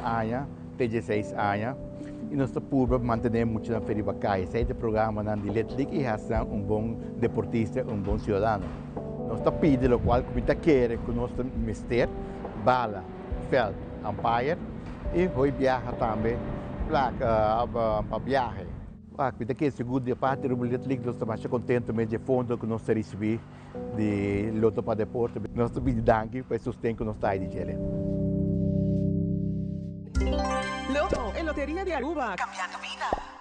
aña te 16 aña y nos ta purba mantene muchanan fe riba caya. Esey ta e programanan di Little League y haci nan un bon deportista, un bon ciudadano. Nos ta pidi locual cu mi ta kere cu nos ta mester, bala, veld, umpire y hoy biaha tambe placa pa biahe. Wak, mi ta kere sigur di e parti Aruba Little League nos ta masha contento mes di e fondo cu nos ta ricibi di Lotto pa Deporte. Nos ta pidi danki pa e sosten cu nos ta hay di djele. Lotto, e loteria di Aruba. Cambiando bida.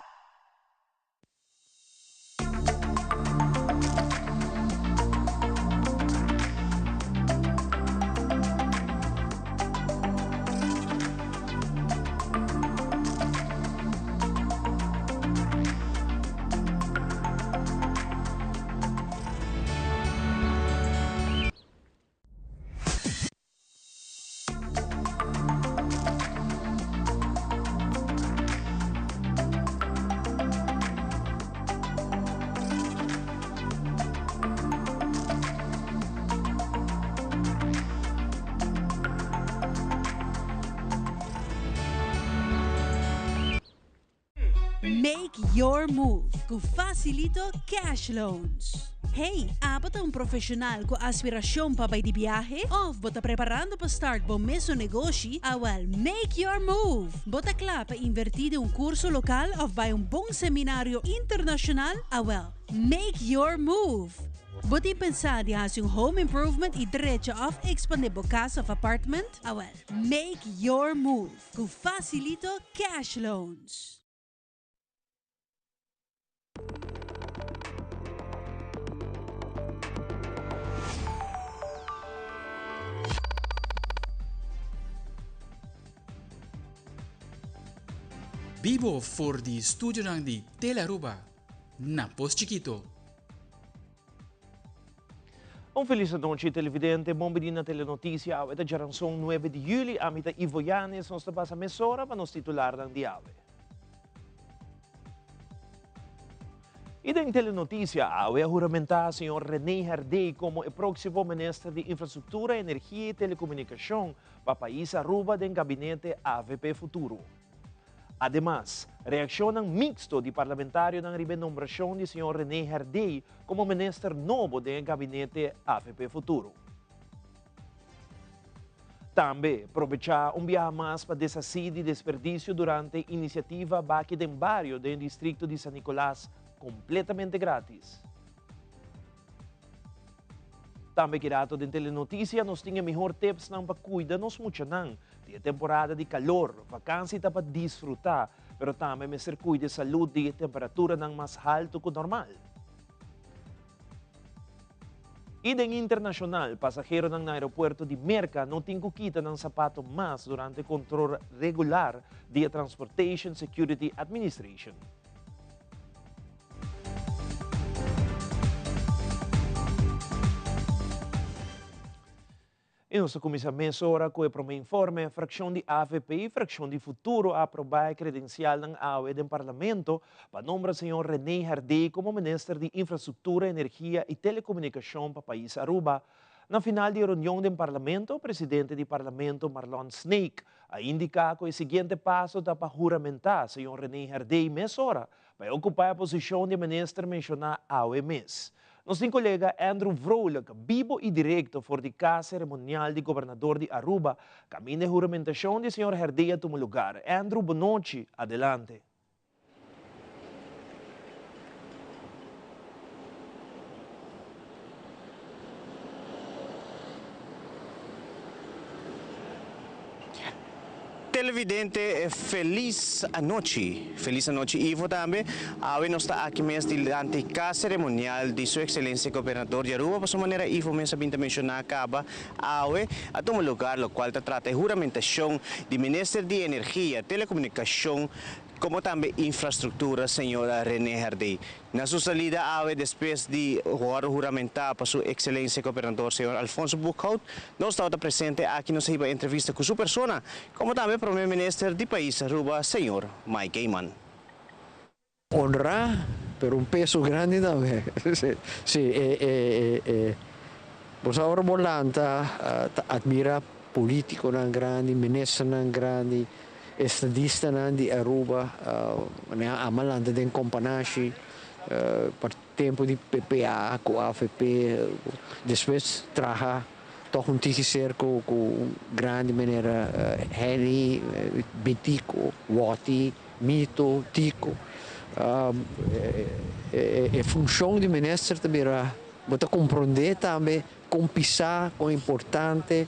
Make your move ku Facilito Cash Loans. Hey, abo ta un profesional ku aspirashon pa bai di biahe? Of bo ta preparando pa start bo mesun negoshi? Awel, make your move! Bo ta kla pa invertí den un kurso lokal of bai un bon seminario internashonal? Awel, make your move! Bo tin pensá di hasi un home improvement i drecha of ekspandé bo kas of apartment? Awel, make your move! Ku Facilito Cash Loans. Bibo for di studionan di Telearuba na Pos Chikito. Un felis anochi televidente, bon bini na Telenoticia, awe ta djaranson nuebe di juli, ami ta Ivo Yanes, nos ta pasa mesora pa nos titularnan di awe. Y den Telenoticia awe a huramenta señor Rene Herdé como e proximo minister di Infrastructura, Energia y Telecomunicacion pa pais Aruba den gabinete avp Futuro. Ademas, reakshonnan miksto di parlamentarionan riba e nombrashon di señor René Herdé komo minister nobo den e gabinete avp Futuro. Tambe, probechá un biaha mas pa deshasí di desperdisio durante inisiativa Baki den Bario den distrikto di San Nicolas kompletamente gratis. Tambe ki rato den Telenoticia nos tin e mihor tipsnan pa cuida nos muchanan. Di e temporada di calor, vakantie ta pa disfruta, pero tambe mester cuida e salud di e temperaturanan mas halto cu normal. Y den internacional, pasaheronan na aeropuerto di Merca no tin cu kita nan sapato mas durante control regular di e Transportation Security Administration. I nos ta kuminsá mesora ku e promé informe. Frakshon di avp i frakshon di Futuro a aprobá e kredensialnan awe den Parlamento pa nombra señor René Herdé komo minister di Infrastruktura, Energia i Telekomunikashon pa pais Aruba. Na final di e reunion den Parlamento, presidente di Parlamento Marlon Sneek a indiká ku e siguiente paso ta pa huramentá señor René Herdé mesora Pa e okupá e posishon di minister menshoná awe mes. Nos tin kolega Andrew Vrolijk bibo i direkto for di kas seremonial di gobernador di Aruba kaminda e huramentashon di señor Herdé a tuma lugar. Andrew, bonochi, adelante. Televidente felis anochi. Felis anochi Ivo tambe. Awe nos ta aki mes dilanti cas ceremonial di Su Excelencia Gobernador di Aruba pasobra manera Ivo mes a bin ta menciona caba awe a tuma lugar locual ta trata e huramentacion di Minister di Energia, Telecomunicacion como tambe Infrastructura Señora Rene Herdé. Na su salida awe despues di wòrdu huramentá pa su Ekselensia Gobernador señor Alfonso Boekhoudt, nos tabata presente aki nos a hiba entrevista ku su persona, komo tambe Prome Minister di pais Aruba señor Mike Eman. Honrá, pero un peso grandi tambe. Sí, e e e bo sa ora bo lanta ta admira politiconan grandi, ministernan grandi. Estadistanan di Aruba, ami a lanta den Companashi, pa tempo di PPA cu AVP, despues traha toch un tiki cerca cu grandi manera Henny, Betico, Wati, Mito, Tico. E funcion di minister tambe ta, bo ta comprende tambe con pisa, con importante,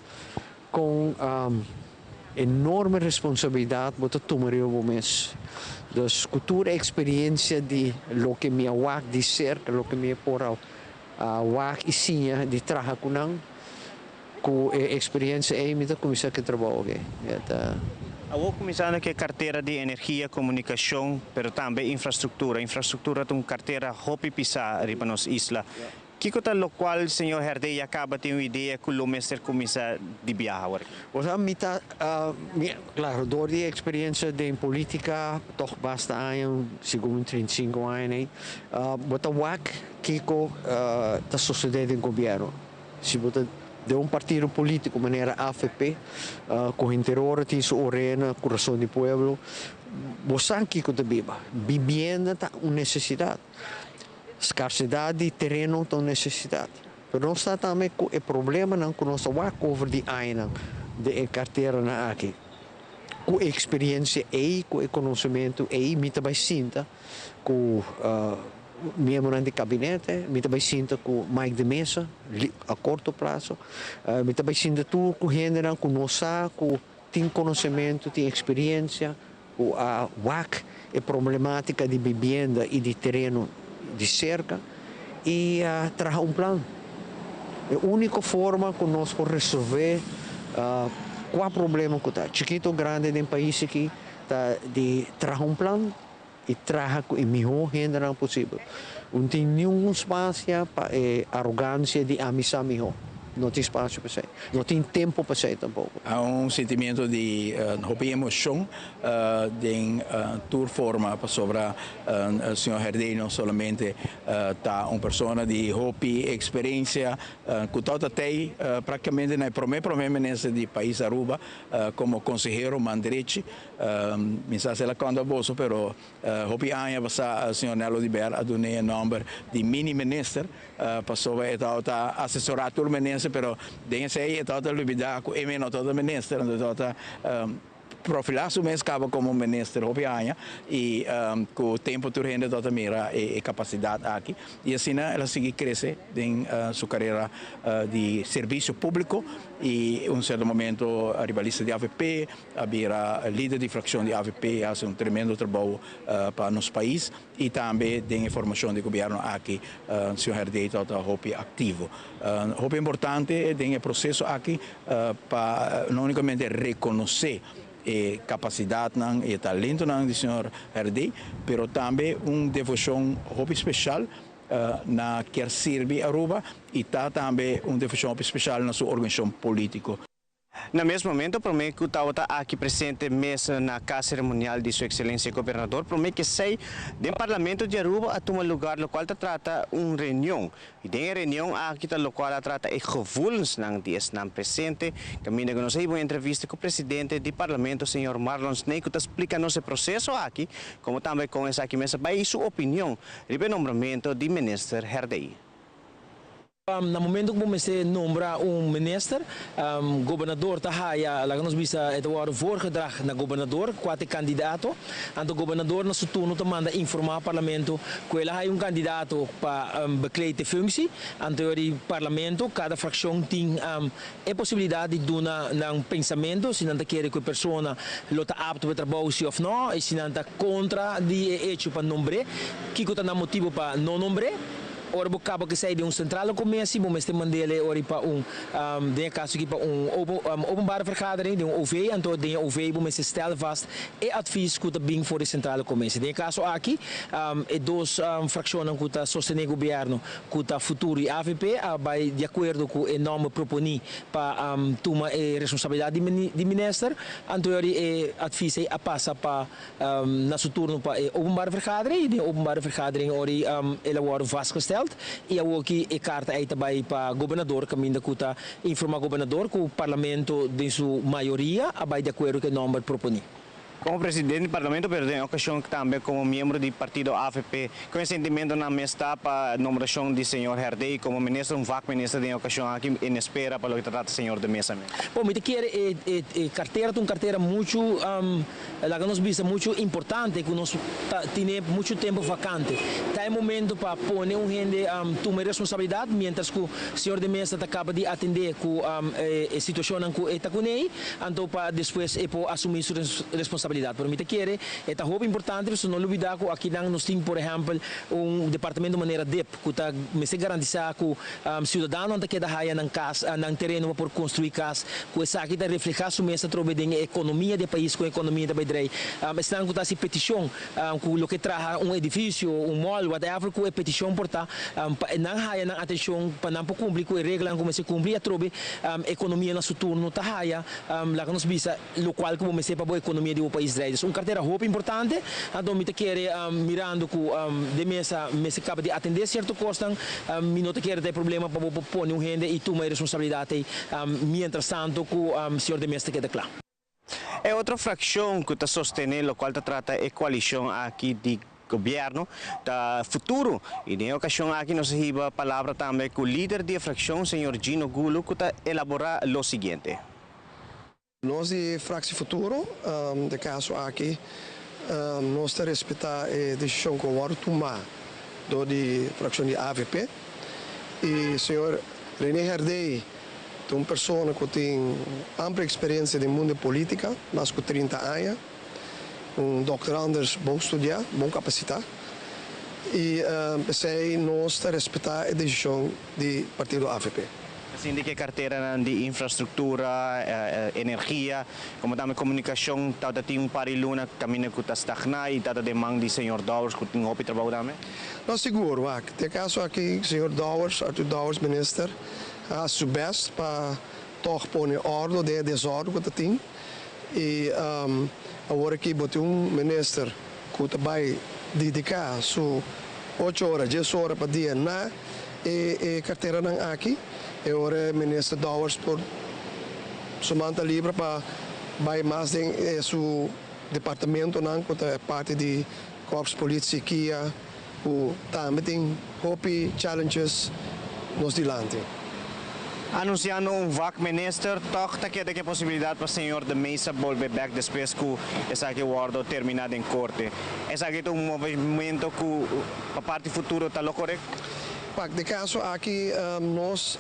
cu enorme responsabilidad bo ta tuma riba mes. Dus cu tur experiencia di loke mi a wak di cerca, loke mi por a wak y siña di traha cu nan, cu experiencia ey mi ta cuminsa cu trabou aki. Ta. Awor cuminsando cu cartera di energia, comunicacion, pero tambe infrastructura. Infrastructura ta un cartera hopi pisa riba nos isla. Kico ta locual señor Herdé a caba di tin un idea cu lo mester cuminsa di biaha awor? Osea, mi ta, mi, claro, door di experiencia di politica, toch basta aña, segun 35 aña, bo ta wak kico ta sucede den gobierno. Si bo ta di un partido politico manera AVP, cu interior tin su orena, curason di pueblo, bo sa kico ta biba. Vivienda ta un necesidad. Scarsedad di tereno ta un necesidad. Pero nos ta tambe cu e problemanan cu nos a over di aña di carteranan aki. Cu experiencia y cu conocemento y mi tambe sinta cu miembro di gabinete, mi tambe sinta cu Mike de Meza a corto plazo, mi tambe sinta tur cu hende cu nos sa, cu tin conocemento, tin experiencia, cu a wak e problematica di vivienda y di tereno di cerca y traha un plan. E unico forma cu nos por resolve cual problema cu ta, chikito, grandi den pais aki, ta di traha un plan y traha cu e miho hende posibel. No tin ningun espacio pa arogancia di ami sa miho. No tin espacio pa esey. No tin tempo pa esey tampoco. Ta un sentimento di hopi emocion di tur forma pasobra señor Herdé no solamente ta un persona di hopi experiencia cu tabata practicamente na prome minister di pais Aruba como consehero man drechi. Mi sa si el a conta boso, pero hopi aña pasa señor Nelo Oduber a duna e nomber di mini minister pasobra e tabata asesora tur minister, pero den esey e tabata lubida cu e no tabata minister, anto tabata profila su mes caba como minister hopi aña y cu tempo tur hende tabata mira e capacidad aki y asina el a sigui crece den su carera di servicio publico y un cierto momento riba lista di AVP, a bira lider di fraccion di AVP, a haci un tremendo trabou pa nos pais y tambe den formacion di gobierno aki, señor Herdé ta hopi activo. Hopi importante den e proceso aki pa no unicamente reconoce e capacidad y talento di señor Herdé, pero tambe un devocion hopi special na kier sirbi Aruba y ta tambe un devocion hopi special na su organisacion politico. Na mes momento, prome cu tabata aki presente mes na cas ceremonial di su excelencia gobernador, prome cu esey den parlamento di Aruba a tuma lugar locual ta trata un reunion. Y den reunion aki ta locual a trata e gevoelens di esnan presente. Caminda cu nos a un entrevista cu e presidente di parlamento, señor Marlon Sneek, cu ta splica nos e proceso aki, como tambe con esaki mes y su opinion riba nombramento di minister Herdé. Na momento cu bo nombra un minister, gobernador ta haya, laga nos bisa, het wordt voorgedragen na gobernador, cua candidato, anto gobernador na su turno ta manda informa parlamento cu el a un candidato pa bekleed functie, anto e parlamento, cada fraccion tin e posibilidad di duna un pensamento, si nan ta kere cu e persona lo ta apto pa trabou of no, y si nan ta contra di hecho pa nombr'e, kico ta motibo pa no nombr'e. Ora bo caba cu esey den un centrale commissie, bo mester mand'e ora pa un den caso aki pa un openbare vergadering, den un OV, anto den OV bo mester stel vast e advies cu ta bin for di centrale commissie. Den caso aki, e dos fraccionnan cu ta sostene gobierno, cu ta Futuro y AVP, bay di acuerdo cu e nomber proponi pa tuma e responsabilidad di minister, anto e advies a pasa pa na su turno pa e openbare vergadering, y den openbare vergadering ora el a wordt vastgesteld y aki e carta ey tambe pa gobernador, caminda cu ta informa gobernador cu parlamento den su mayoria a bay di acuerdo cu e nomber proponi. Como presidente di Parlamento, pero den ocasion tambe como miembro di partido AVP, con e sentimentonan mes ta pa nombracion di señor Herdé como minister, un vakminister den ocasion aki en espera pa loke ta trata señor de Meza mes? Bon, mi ta kere e e e cartera ta un cartera mucho, laga nos bisa mucho importante cu nos ta tine mucho tempo vacante. Ta e momento pa pone un hende tuma e responsabilidad mientras cu señor de Meza ta caba di atende cu e situacionnan cu e ta cuney. Anto pa despues e por asumí su responsabilidat. Pero mi ta kere e ta hopi importante pasobra no lubidá ku akinan nos tin por ehèmpel un departamento manera dip ku ta mester garantisá ku siudadanonan ta keda haya nan kas, nan tereno pa por konstruí kas, ku esaki ta reflehá su mes atrobe den e ekonomia di e pais, kon e ekonomia ta bai drei. Esnan ku ta hasi petishon ku loke traha un edifisio, un mall, whatever ku e petishon por ta, pa nan haya nan atenshon pa nan por kumpli ku e reglanan ku mester kumpli atrobe. Economia na su turno ta haya, laga nos bisa, locual cu bo mester pa bo economia di bo pais draai. Dus un cartera hopi importante, anto mi ta kere mirando cu de mesa mester caba di atende cierto cosnan, mi no ta kere ta e problema pa bo por pone un hende y tuma e responsabilidad ey mientras tanto cu señor de Mesa ta keda cla. E otro fraccion cu ta sostene locual ta trata e coalicion aki di gobierno ta Futuro y den e ocasion aki nos a hiba palabra tambe cu lider di e fraccion señor Gino Gulo cu ta elabora lo siguiente. Nos di Fractie Futuro, den caso aki nos ta respeta e decision cu a wordo tuma door di fraccion di avp y señor Rene Herdey Ta un persona cu tin amplia experiencia den mundo di politica, mas cu 30 aña, un doctorandus bon studia, bon capacita, y p'esey nos ta respeta e decision di partido avp. Ta sinti cu e carteranan di infrastructura, energia, como tambe comunicacion tabata tin un par di luna caminda cu ta stagna y tabata den man di señor Dowers cu tin hopi trabou tambe? No, sigur, wak. Den e caso aki, señor Dowers, Arthur Dowers, minister, A hasi su best pa tog pone ordo den e desordo ku ta tin i awor aki bo tin un minister ku ta bai dediká su ocho ora, dies ora pa dia na e e karteranan aki. E ora e minister Dowers por su man ta libre pa bai mas den e su departamentonan ku ta parti di Korps Politie, kia. Ku tambe tin hopi challenges nos dilanti. Anunsiando un vakminister, tòg ta keda ku e posibilidat pa señor De Meza bolbe bèk despues ku esaki wòrdu terminá den korte. Esaki ta un movimento ku pa parti Futuro ta lo korekto? Pak, den kaso aki nos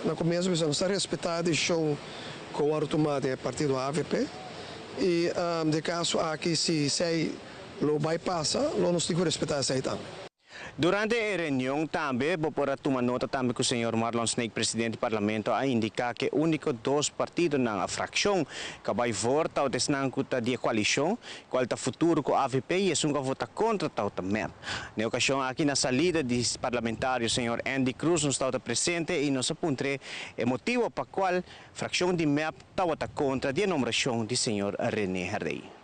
na komienso bisa nos ta respetá e desishon ku a wòrdu tumá den e partido avp i den kaso aki si esei Lo bai pasa, lo nos tin cu respeta esey tambe. Durante e reunion tambe bo por a tuma nota tambe cu señor Marlon Sneek, presidente di Parlamento, a indica cu e unico dos partidonan, a fraccion, cu a bay voor ta esnan cu ta di e coalicion, cual ta Futuro cu avp y esun cu a vota contra ta mep. Na e ocasion aki na salida di parlamentario señor Andy Croes nos tabata presente y nos a puntr'e e motibo pa cual fraccion di mep tabata contra di e nombracion di señor Rene Herdey.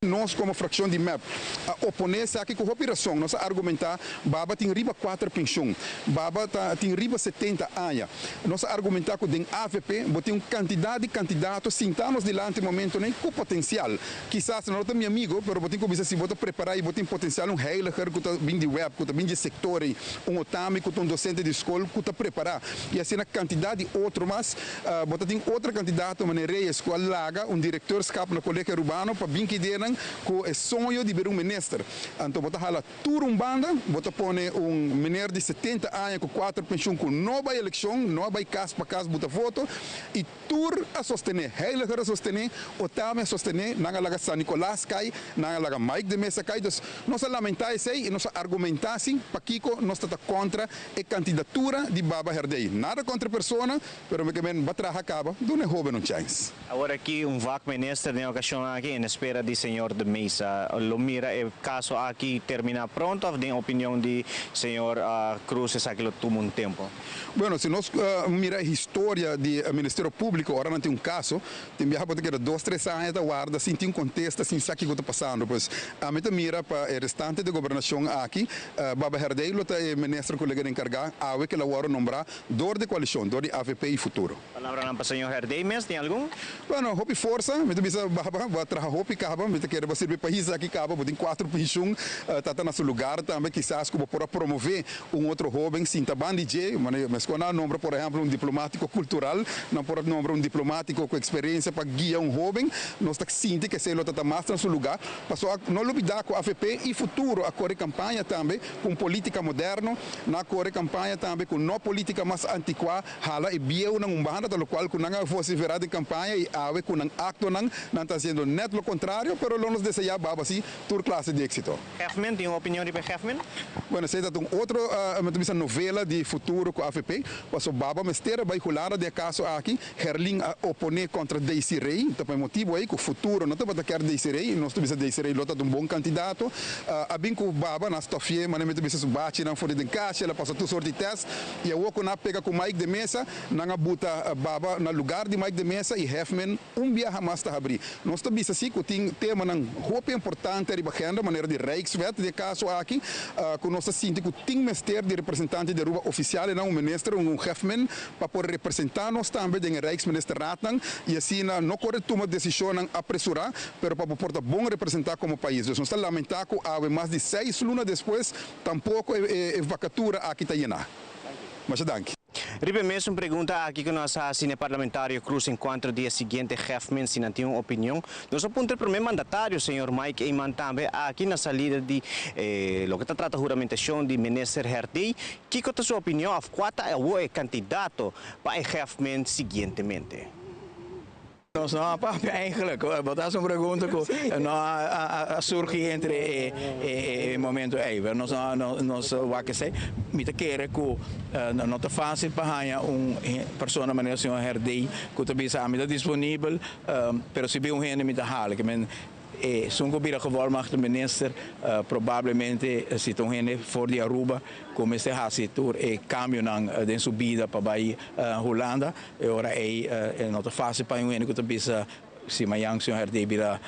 Nos komo frakshon di mep a oponé esaki ku hopi rason. Nos a argumentá Baba tin riba kuater penshon. Baba ta tin riba setenta aña. Nos a argumentá ku den avp bo tin un kantidat di kandidato sintá nos dilanti momentonan ku potensial. Kisas nan no ta mi amigo, pero bo tin ku bisa si bo ta prepará i bo tin potensial un heiliger ku ta bin di web, ku ta bin di e sektor ei, un otami ku ta un dosente di skol ku ta prepará. I asina kantidat di otro mas. Bo ta tin otro kandidato manera Reyes ku a laga un direkteurskap na Kolegio Arubano pa bin kidernan ku e soño di bira un minister. Anto bo ta hala tur un banda, bo ta pone un meneer di 70 aña ku kuater penshun ku no bai elekshon, no a bai kas pa kas buta voto i tur a sostené, Heiliger a sostené, Otame a sostené, nan a laga San Nicolas kai, nan a laga Mike de Meza kai. Dus nos a lamentá esei i nos a argumentá si pakiko nos ta ta kontra e kandidatura di Baba Herdey. Nada kontra e persona, Pero mi ke men ba traha kaba, duna e hoben un chèns. Awor aki un vakminister den e okashon aki en espera di señor. señor de Meza? Lo mira e caso aki termina pronto of den opinion di señor Croes esaki lo tuma un tempo? Bueno, si nos mira e historia di Ministerio Publico ora nan tin un caso, tin biaha bo ta keda dos tres aña ta warda sin tin contesta, sin sa kico ta pasando. Pues ami ta mira pa e restante di gobernacion aki, Baba Herdey lo ta e minister cu lo keda encarga awe cu el a worde nombra dor di coalicion, dor di avp y Futuro. Palabranan pa señor Herdey mes, tin algun? Bueno, hopi forsa, mi ta bisa Baba, bo a traha hopi caba, mi ta kere bo sirbi pais aki caba, bo tin cuatro pensioen, ta ta na su lugar tambe, kisas cu bo por a promove un otro hoben sinta ban di dje, meskos nan a nombra por ehempel un diplomatico cultural, nan por a nombra un diplomatico cu experiencia pa guia un hoben, nos ta sinti cu esey lo ta ta mas na su lugar, pasobra no lubida cu avp y Futuro a core campaña tambe cu un politica moderno, nan a core campaña tambe cu no politica mas anticua, Hala e bieunan un banda ta locual cu nan a vocifera den campaña y awe cu nan actonan nan ta haciendo net lo contrario, pero lo nos desea baba si tur clase di exito. Hefman, tin un opinion riba e Hefman? Bueno, esey ta un otro, mi ta bisa novela di futuro cu avp, paso baba mester a bay Hulanda den e caso aki, Gerlin a opone contra Daisy Rey, ta pa e motibo ey cu futuro no tabata kier Daisy Rey y nos ta bisa Daisy Rey lo ta un bon candidato, a bin cu baba na stofie, manera mi ta bisa su bachinan for di den cashi, el a pasa tur soort di test. Y awor cu nan a pega cu Mike de Meza, nan a buta Baba na lugar di Mike de Meza y Hefman un biaha mas ta habri. Nos ta bisa si cu tin temanan hopi importante ariba agenda, manera di Rijkswet den e caso aki, cu nos ta sinti cu tin mester di representante di Aruba oficial y nan un minister, un Hefman, pa por representa nos tambe den e Rijksministerraadnan y asina no core tuma decisionnan apresura, pero pa bo por ta bon representa como pais. Dus nos ta lamenta cu awe mas di seis luna despues, Tampoco e vacatura aki ta yená. Masha danki. Riba e mesun pregunta aki ku nos a hasi na e parlamentario Cruz enkuanto di e siguiente hefmen si nan tin un opinion, nos a puntra e prome mandatario señor Mike Eman tambe aki na salida di e loke ta trata huramentashon di minister Herdey, kiko ta su opinion of kua ta awor e kandidato pa e hefmen siguientemente. Nos no a papia eigenlijk, bo ta haci un pregunta cu no a surgi entre e momento ey, pero nos no nos wak esey. Mi ta kere cu no ta facil pa haya un persona manera señor Herdey cu ta bisa ami ta disponibel, pero si bin un hende mi ta hala. Esun ku bira gevolmachtigd minister probablemente si ta un hende for di Aruba ku mester hasi tur e kambionan den su bida pa bai Hulanda. E ora ei e no ta fásil pa un hende ku ta bisa si mañan señor Herdé bira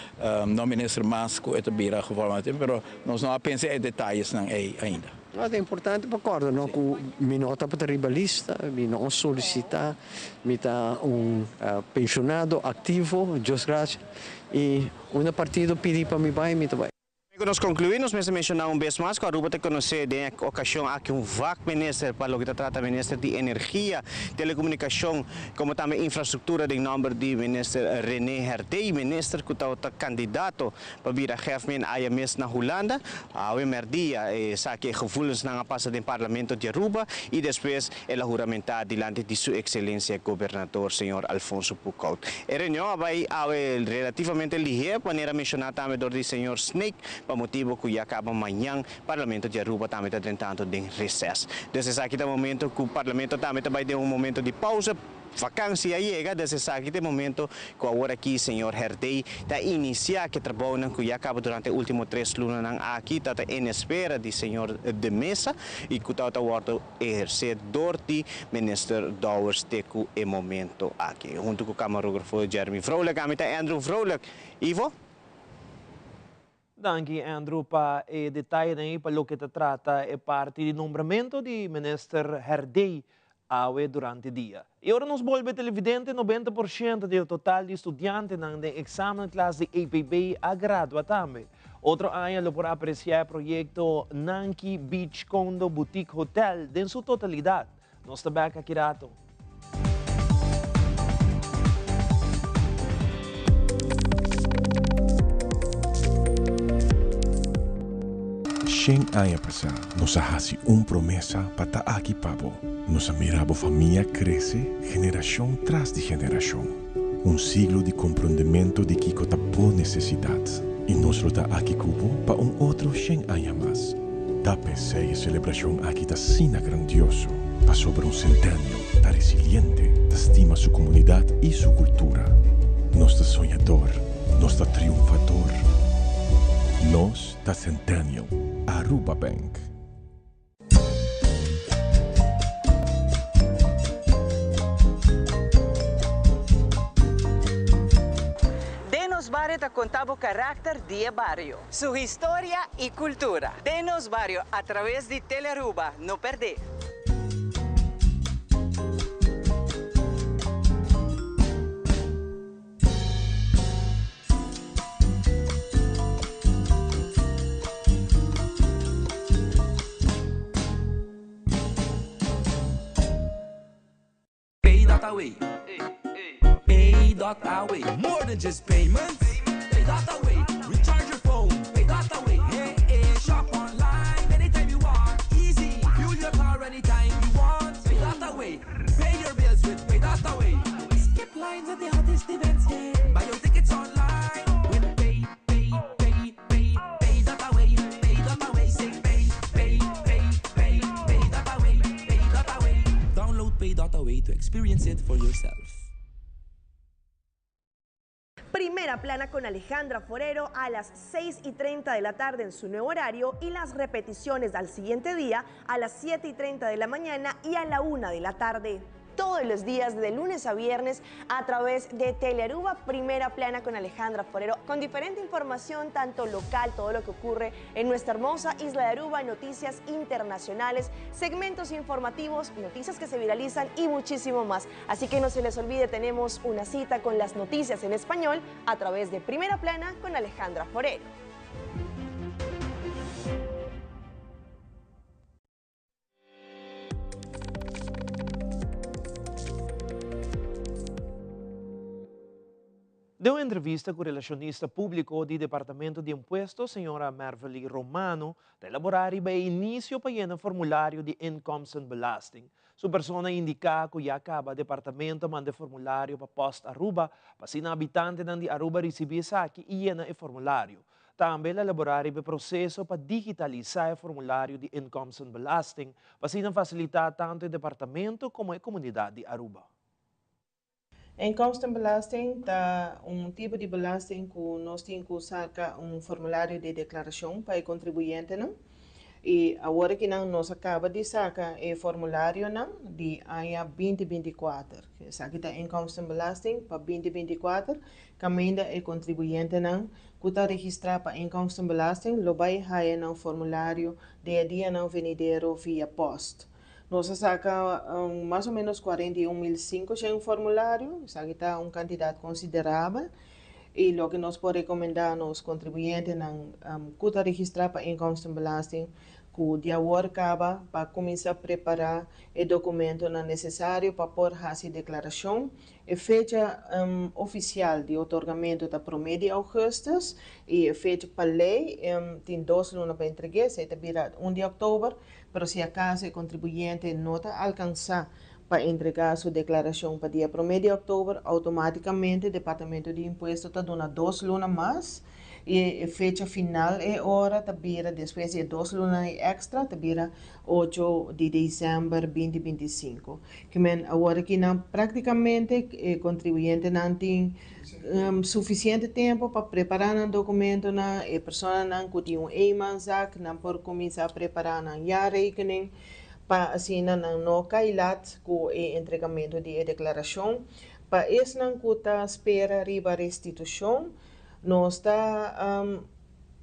no minister mas ku e ta bira gevolmachtigd pero nos no a pensa e detayesnan ei ainda. No, ta importante pa kòrda no ku mi no tabata riba lista, mi no a solisitá, mi ta un penshonado aktivo, Dios gracia. Y unda partido pidi pa mi bay, mi ta bay. Prome ku nos konkluí, nos mester menshoná un bes mas ku Aruba ta konosé den e okashon aki un vakminister pa loke ta trata minister di Energia, Telekomunikashon komo tambe Infrastruktura den nòmber di minister René Herdé, minister ku tabata kandidato pa bira hefmen aya mes na Hulanda. Awe mèrdia esaki e gevoelensnan a pasa den Parlamento di Aruba y despues el a huramentá dilanti di su Excelencia Gobernador señor Alfonso Boekhoudt. E reunion a bai awe relativamente lihé, manera menshoná tambe dor di señor Snake, pa motibo cu ya caba mañan Parlamento di Aruba tambe ta drentando den reces. Dus esaki ta momento cu Parlamento tambe ta bai den un momento di pausa. Vakansi a yega, des esaki ta e momento ku awor aki señor Herdey ta inisiá ku e trabounan ku ya kaba durante e último tres lunanan aki ta ta en espera di señor De Meza i ku tabata wòrdu ehersé dor di Minister Dowers te ku e momento aki. Huntu ku kamarógrafo Jeremy Vrolijk, ami ta Andrew Vrolijk. Ivo? Danki Andrew pa e detayenan ei pa loke ta trata e parti di nombramento di Minister Herdey awe durante dia. I ora nos bolbe televidente 90% di e total di studiantenan den examen klas di EPB a gradua tambe. Otro aña lo por aprecia e proyecto Nanki Beach Condo Boutique Hotel den su totalidad. Nos ta bek aki rato. Shen aña pasá nos a hasi un promesa pa ta aki pa bo. Nos a mira bo famia krese generashon tras di generashon. Un siglo di komprondementu di kiko ta bo nesesidat. I nos lo ta aki ku bo pa un otro shen aña mas. Ta p'esei e selebrashon aki ta asina grandioso, pasobra un centennial ta resiliente, ta stima su komunidat i su kultura. Nos ta soñador, nos ta triunfador. ta Centennial. Aruba Bank. Den nos bario ta conta bo caracter di e bario, su historia y cultura. Den nos bario a traves di Telearuba, no perde! Pay.away Pay.away More than just payments Pay.away Recharge your phone Pay.away Hey, hey, shop online anytime you want Easy Fuel your car anytime you want Pay.away Pay your bills with Pay.away Skip lines at the hottest events yeah Buy your tickets online With Pay, Pay, Pay, Pay, Pay dot away Pay dot away Say Pay, Pay, Pay, Pay, Pay dot away Pay dot away Download Pay dot away to experience it for yourself. Primera plana con Alejandra Forero a las 6 y 30 de la tarde en su nuevo horario y las repeticiones al siguiente día a las 7 y 30 de la mañana y a la 1 de la tarde. Todos los días de lunes a viernes a través de Telearuba, Primera Plana con Alejandra Forero, con diferente información, tanto local, todo lo que ocurre en nuestra hermosa isla de Aruba, noticias internacionales, segmentos informativos, noticias que se viralizan y muchísimo más. Así que no se les olvide, tenemos una cita con las noticias en español a través de Primera Plana con Alejandra Forero. Den un entrevista ku relashonista públiko di Departamento di Impuesto, señora Mervely Romano, ta elaborá riba e inisio pa yena formulario di inkomstenbelasting. Su persona a indiká ku ya kaba departamento a manda e formulario pa Post Aruba pa asina habitantenan di Aruba risibí esaki i yena e formulario. Tambe el a elaborá riba e proseso pa digitalisá e formulario di inkomstenbelasting pa asina fasilitá tantu e departamento komo e komunidat di Aruba. Inkomstenbelasting ta un tipo di belasting ku nos tin ku saka un formulario di deklarashon pa e kontribuyentenan. I awor aki nan nos a kaba di saka e formularionan di aña binti binti kuater. Esaki ta inkomstenbelasting pa binti binti kuater kaminda e kontribuyentenan ku ta registrá pa inkomstenbelasting lo bai haya nan formulario den e dianan venidero via pòst. Nos a saka mas o ménos 41.500 formulario, esaki ta un kantidat konsiderabel i loke nos por rekomendá nos kontribuyentenan ku ta registrá pa inkomstenbelasting ku di awor kaba pa kuminsá prepará e dokumentonan nesesario pa por hasi deklarashon. E fecha ofisial di otorgamentu ta promé di ougùstùs i e fecha pa lei tin dos luna pa entreg'é, esei ta bira un di òktober. Pero si acaso e contribuyente no ta alcansa pa entrega su declaracion pa dia prome di october, automaticamente Departamento di Impuesto ta duna dos luna mas y e fecha final e ora ta bira despues di e dos lunanan extra ta bira ocho di december binti binti i sinku. Kimen awor aki nan practicamente e contribuyentenan tin Suficiente tempo pa prepara nan documentonan, e personanan cu tin un eenmanszaak nan por cuminsa prepara nan jaarrekening pa asina nan no cay lat cu e entregamento di e declaracion. Pa esnan cu ta spera riba restitucion, nos ta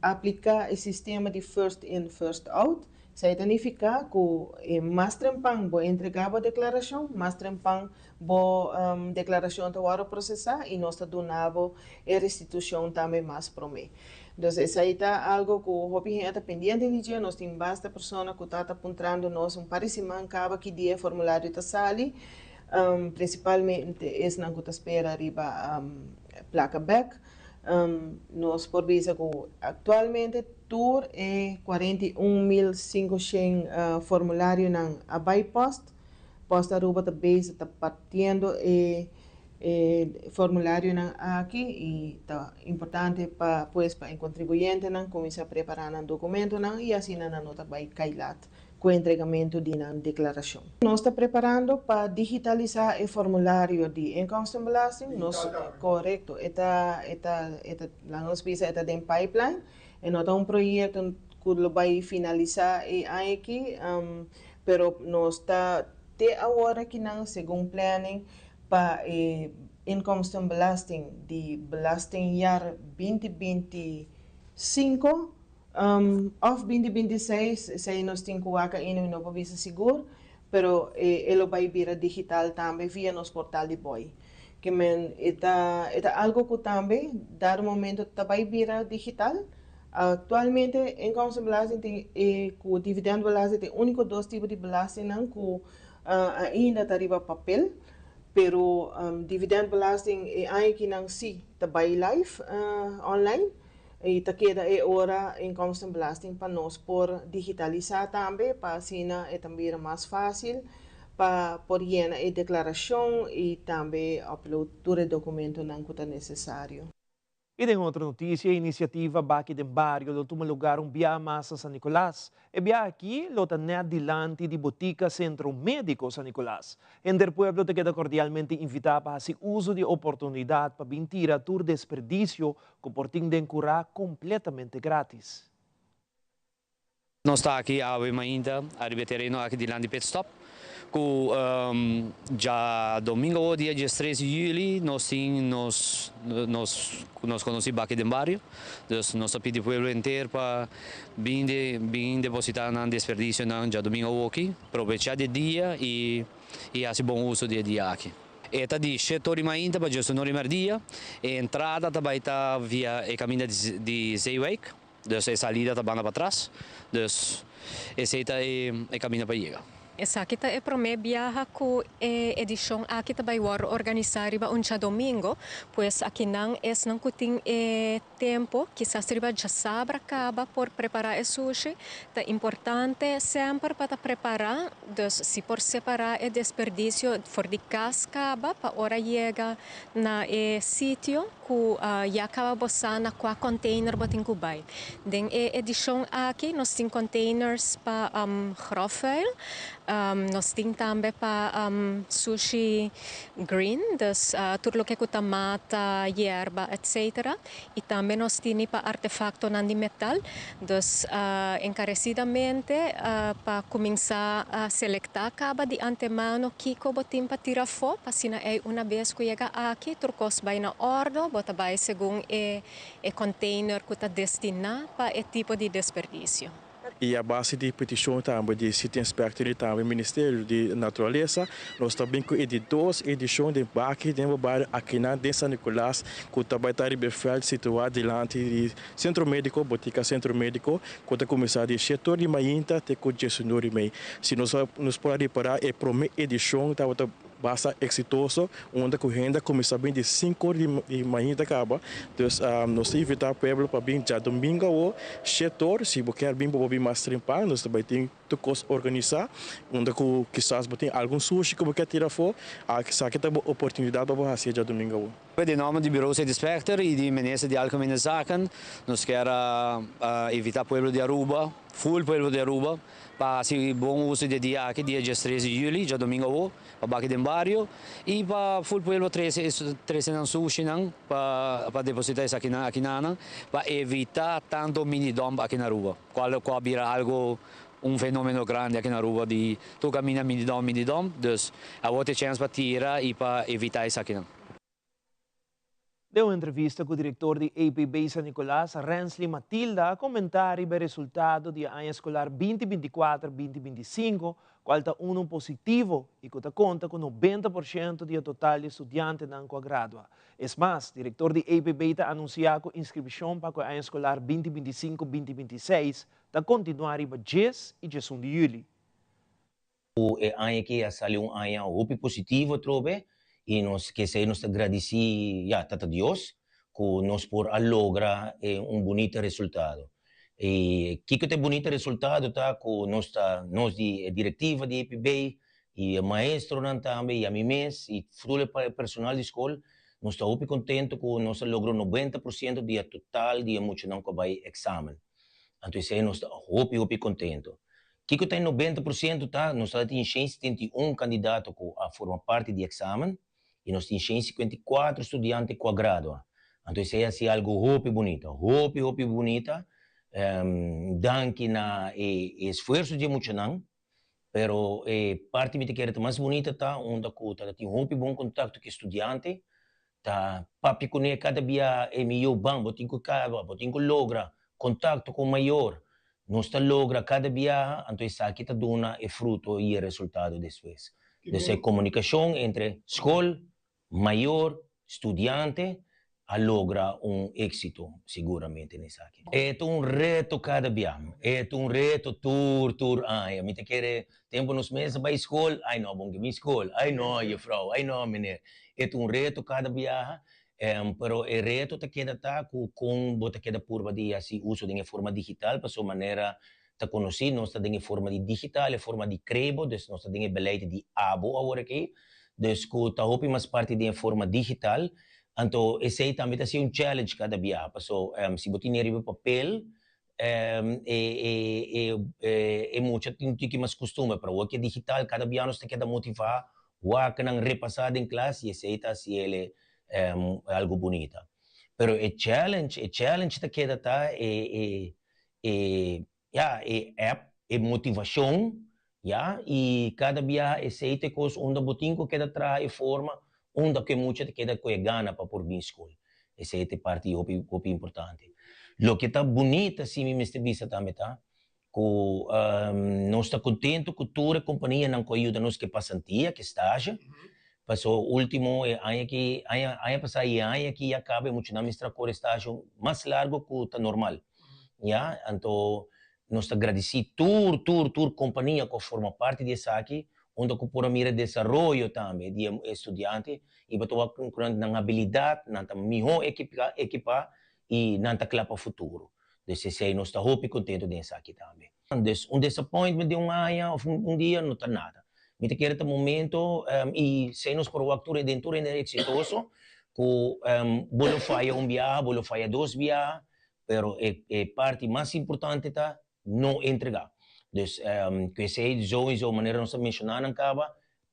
aplica e sistema di first in first out. Esey ta nifica cu e mas trempan bo entrega bo declaracion, mas trempan Bo deklarashon ta wòrdu prosesá i nos ta duna bo e restitushon tambe mas promé. Dus esei ta algu ku hopi hende ta pendiente di dje. Nos tin basta persona ku ta ta puntrando nos un par di siman kaba ki dia e formulario ta sali, prinsipalmente esnan ku ta spera riba plaka bèk. Nos por bisa ku aktualmente tur e 41.500 formularionan a bai pòst. Post Aruba ta bezig ta partiendo e e formularionan aki y ta importante pa pues pa e contribuyentenan cuminsa prepara nan documentonan y asina nan no ta bay cay lat. ku entregamentu di nan deklarashon. Nos ta preparando pa digitalisá e formulario di inkomstenbelasting. Nos, korekto, e ta, e ta, e ta, laga nos bisa e ta den pipeline. E no ta un proyekto ku lo bai finalisá e aña aki, pero nos ta te awor akinan segun planning pa e inkomstenbelasting di belastingjaar 2025 òf 2026, esei nos tin ku wak ainda, mi no por bisa sigur, pero e lo bai bira digital tambe via nos portal di BOI. Ke men e ta e ta algu ku tambe dado momento ta bai bira digital. Aktualmente inkomstenbelasting tin e ku dividendbelasting ta e úniko dos tipo di belastingnan ku ainda ta riba papel, pero dividendbelasting e aña akinan sí ta bai live online. I ta keda e ora inkomstenbelasting pa nos por digitalisá tambe pa asina e ta bira mas fásil pa por yena e deklarashon i tambe upload tur e dokumentonan ku ta nesesario. I den otro notisia, e inisiativa Baki den Bario lo tuma lugar un bia mas na San Nicolas. E bia aki lo ta nèt dilanti di Botica Centro Medico San Nicolas. Henter pueblo ta keda kordialmente invitá pa hasi uso di e oportunidat pa bin tira tur desperdisio ku por tin den kurá kompletamente grátis. Nos ta aki awe mainta ariba e tereno aki dilanti Pit Stop ku djadomingo awo dia diestres di juli nos tin nos nos nos konosí Baki den Bario. Dus nos ta pidi pueblo henter pa bin bin depositá nan desperdisionan djadomingo awoki, probechá di e dia i i hasi bon uso di e dia aki. E ta di shete ora di mainta pa djesun ora di merdia. E entrada ta bai ta via e kaminda di Zeewijk, dus e salida ta banda patras. Dus esei ta e kaminda pa yega. Esaki ta e promé biaha ku e edishon aki ta bai wòrdu organisá riba un djadomingo, pues akinan esnan ku tin e tempu, kisas riba djasabra kaba por prepará e sushi. Ta importante semper pa ta prepará, dus si por separá e desperdisio for di kas kaba pa ora yega na e sitio ku ya kaba bo sa na kua container bo tin ku bai. Den e edishon aki nos tin containers pa grofvuil, nos tin tambe pa sushi green, dus tur loke ku ta mata, yerba etc. I tambe nos tini pa artefaktonan di metal. Dus enkaresidamente pa kuminsá selektá kaba di antemano kiko bo tin pa tira afó, pa asina ei una bes ku yega aki tur kos bai na òrdo, bo ta bai segun e container ku ta destiná pa e tipo di desperdisio. I a base di petishon tambe di City Inspector i tambe Ministerio di Naturalesa, nos ta bin ku e di dos edishon den Baki den bo bario akinan den San Nicolas ku ta bai ta riba e vèlt situá dilanti di Sentro Médiko, Botika Sentro Médiko, ku ta kuminsá di shete or di mainta te ku diesunor i mei. Si nos nos por a ripará e promé edishon tabata Basta exitoso, unda cu hende a cuminsa bin di cinco or di mainta caba. Dus nos ta invita pueblo pa bin djadomingo awo, shete or. Si bo kier bin bo por bin mas trempan, nos ta bay tin tur cos organisa. Unda cu kisas bo tin algun sushi cu bo kier tira afo, esaki ta bo oportunidad pa bo haci djadomingo awo. Den nomber di Bureau City Inspector y di Minister di Algemene Zaken, nos kier a invita pueblo di Aruba, full pueblo di Aruba, pa hasi bon uso di e dia aki, dia diestres di juli, djadomingo awo, pa baki den bario y pa full pueblo trece trece nan sushinan pa pa deposita esakinan aki nanan pa evita tanto mini dump aki na Aruba cual cu a bira algo un fenomeno grandi aki na Aruba di tur caminda mini dump mini dump dus awo ta e chens pa tira y pa evita esakinan. Den un entrevista ku direktor di EPB San Nicolas, Rensley Matilda a komentá riba e resultado di e aña eskolar binti binti kuater, binti binti sinku, kual ta unu positivo i ku ta konta ku nobenta por shento di e total di studiantenan ku a gradua. Es mas, direktor di EPB ta anunsiá ku inskripshon pa ku e aña eskolar binti binti sinku, binti binti seis ta kontinuá riba djes i djesun di yüli. Ku e aña aki a sali un aña hopi positivo atrobe i nos kesei nos ta gradisí ya Tata Dios ku nos por a logra e un bunita resultado. I kiko ta e bunita resultado ta ku nos ta nos di e direktiva di EPB i e maestronan tambe i ami mes i tur e personal di skol nos ta hopi kontento ku nos a logra 90% di e total di e muchanan ku a bai eksamen. Anto esei nos ta hopi hopi kontento. Kiko ta e 90% ta? Nos ta tin 171 kandidato ku a forma parti di eksamen i nos tin 154 studiante ku a gradua. Anto esei a hasi algu hopi bunita, hopi hopi bunita, danki na e esfuerso di e muchanan. Pero e parti mi ta kere ta mas bunita ta unda ku ta tin hopi bon kontakto ku e studiante, ta papia kuné kada bia e mihó ban, bo tin ku kaba, bo tin ku logra kontakto ku mayor. Nos ta logra kada biaha, anto esaki ta duna e fruto i e resultado despues. Dus e komunikashon entre skol, mayor, studiante a logra un éxito siguramente na esaki. E ta un reto kada bia, e ta un reto tur tur aña. Mi ta kere tempu nos mes a bai skol, ai no bon ke mi skol, ai no jefrouw, ai no meneer. E ta un reto kada biaha, pero e reto ta keda ta ku kon bo ta keda purba di hasi uso den e forma digital pasobra manera ta konosí nos ta den e forma di digital, e forma di krebo, dus nos ta den e beleid di abo awor aki, dus ku ta hopi mas parti den e forma digital, anto esei tambe ta hasi un challenge kada biaha, paso si bo tene riba papel e e e mucha tin un tiki mas kustumber, pero awor ki e digital kada biaha nos ta keda motivá wak nan repasá den klas i esei ta hasi el algu bunita. Pero e challenge, e challenge ta keda ta e e e ya e app e motivacion ya y cada biaha esey ta e cos unda bo tin cu keda traha e forma unda cu e mucha ta keda cu e gana pa por bin school esey ta e parti hopi hopi importante. Loke ta bunita si mi mester bisa tambe ta cu nos ta contento cu tur e companianan cu a yuda nos cu e pasantia cu e stage paso ultimo e aña aki aña aña pasa y e aña aki ya caba e muchanan mester a core stage mas largo cu ta normal. Ya, anto nos ta gradisí tur, tur, tur kompania ku a forma parti di esaki, unda ku por a mira desaroyo tambe di e studiante i bo ta wak ku nan abilidat, nan ta mihó ekipá i nan ta kla pa futuro. Dus esei nos ta hopi kontentu den esaki tambe. Dus un disappointment di un aña òf un dia no ta nada. Mi ta kere ta momento i esei nos por wak tur den tur hende eksitoso ku bo lo faya un biaha, bo lo faya dos biaha, Pero e e parti mas importante ta no entrega. Dus ku esei sowieso manera nos a menshoná nan kaba,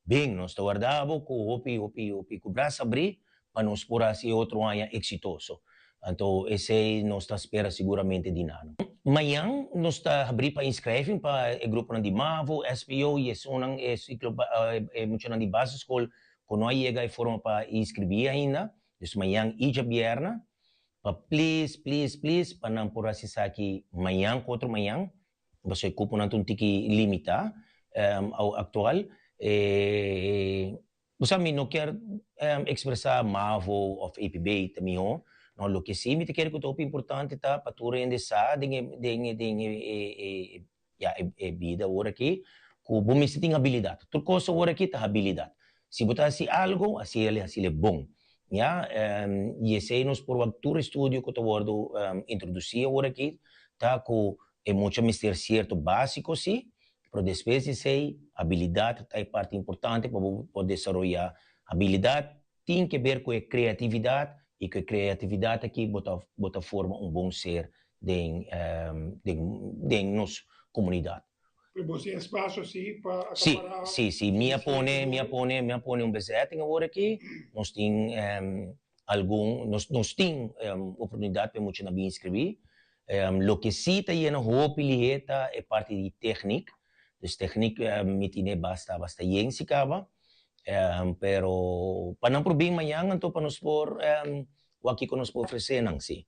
bin nos ta warda bo ku hopi hopi hopi ku bras abrí pa nos por hasi e otro aña eksitoso. Anto esei nos ta spera siguramente di nan. Mañan nos ta habrí pa inskrijving pa e gruponan di mavo, SBO i esunnan e siklo e muchanan di basisschool ku no a yega e forma pa inskribí ainda. Dus mañan i djabièrnè Pa please, please, please pa nan por hasi esaki mañan ku otro mañan, pasobra e kuponan ta un tiki limitá aktual. Bo sa mi no kier ekspresá mavo òf APB ta mihó, no, loke sí mi ta kere ku ta hopi importante ta pa tur hende sa den e den e den e ya e bida awor aki ku bo mester tin habilidat. Tur kos awor aki ta habilidat. Si bo ta hasi algu, hasi el, hasi el bon. Ya, i esei nos por wak tur estudio ku ta wòrdu introdusí awor aki ta ku e mucha mester sierto básiko sí, pero despues di esei habilidat ta e parti importante pa bo por desaroyá habilidat Tin ke ber ku e kreatividat i ku e kreatividat aki bo ta bo ta forma un bon ser den den den nos komunidat. Pero bo tin espasio si pa Sí, akapará sí, sí. Mi a pone, mi a pone, mi a pone un bezetting awor aki. Nos tin algun, nos nos tin oportunidat pa e muchanan bin inskribí. Loke sí ta yena hopi lihé ta e parti di teknik. Dus teknik mi tine basta basta yen si kaba. Pero pa nan por bin mañan anto pa nos por wak kiko nos por ofresé nan si.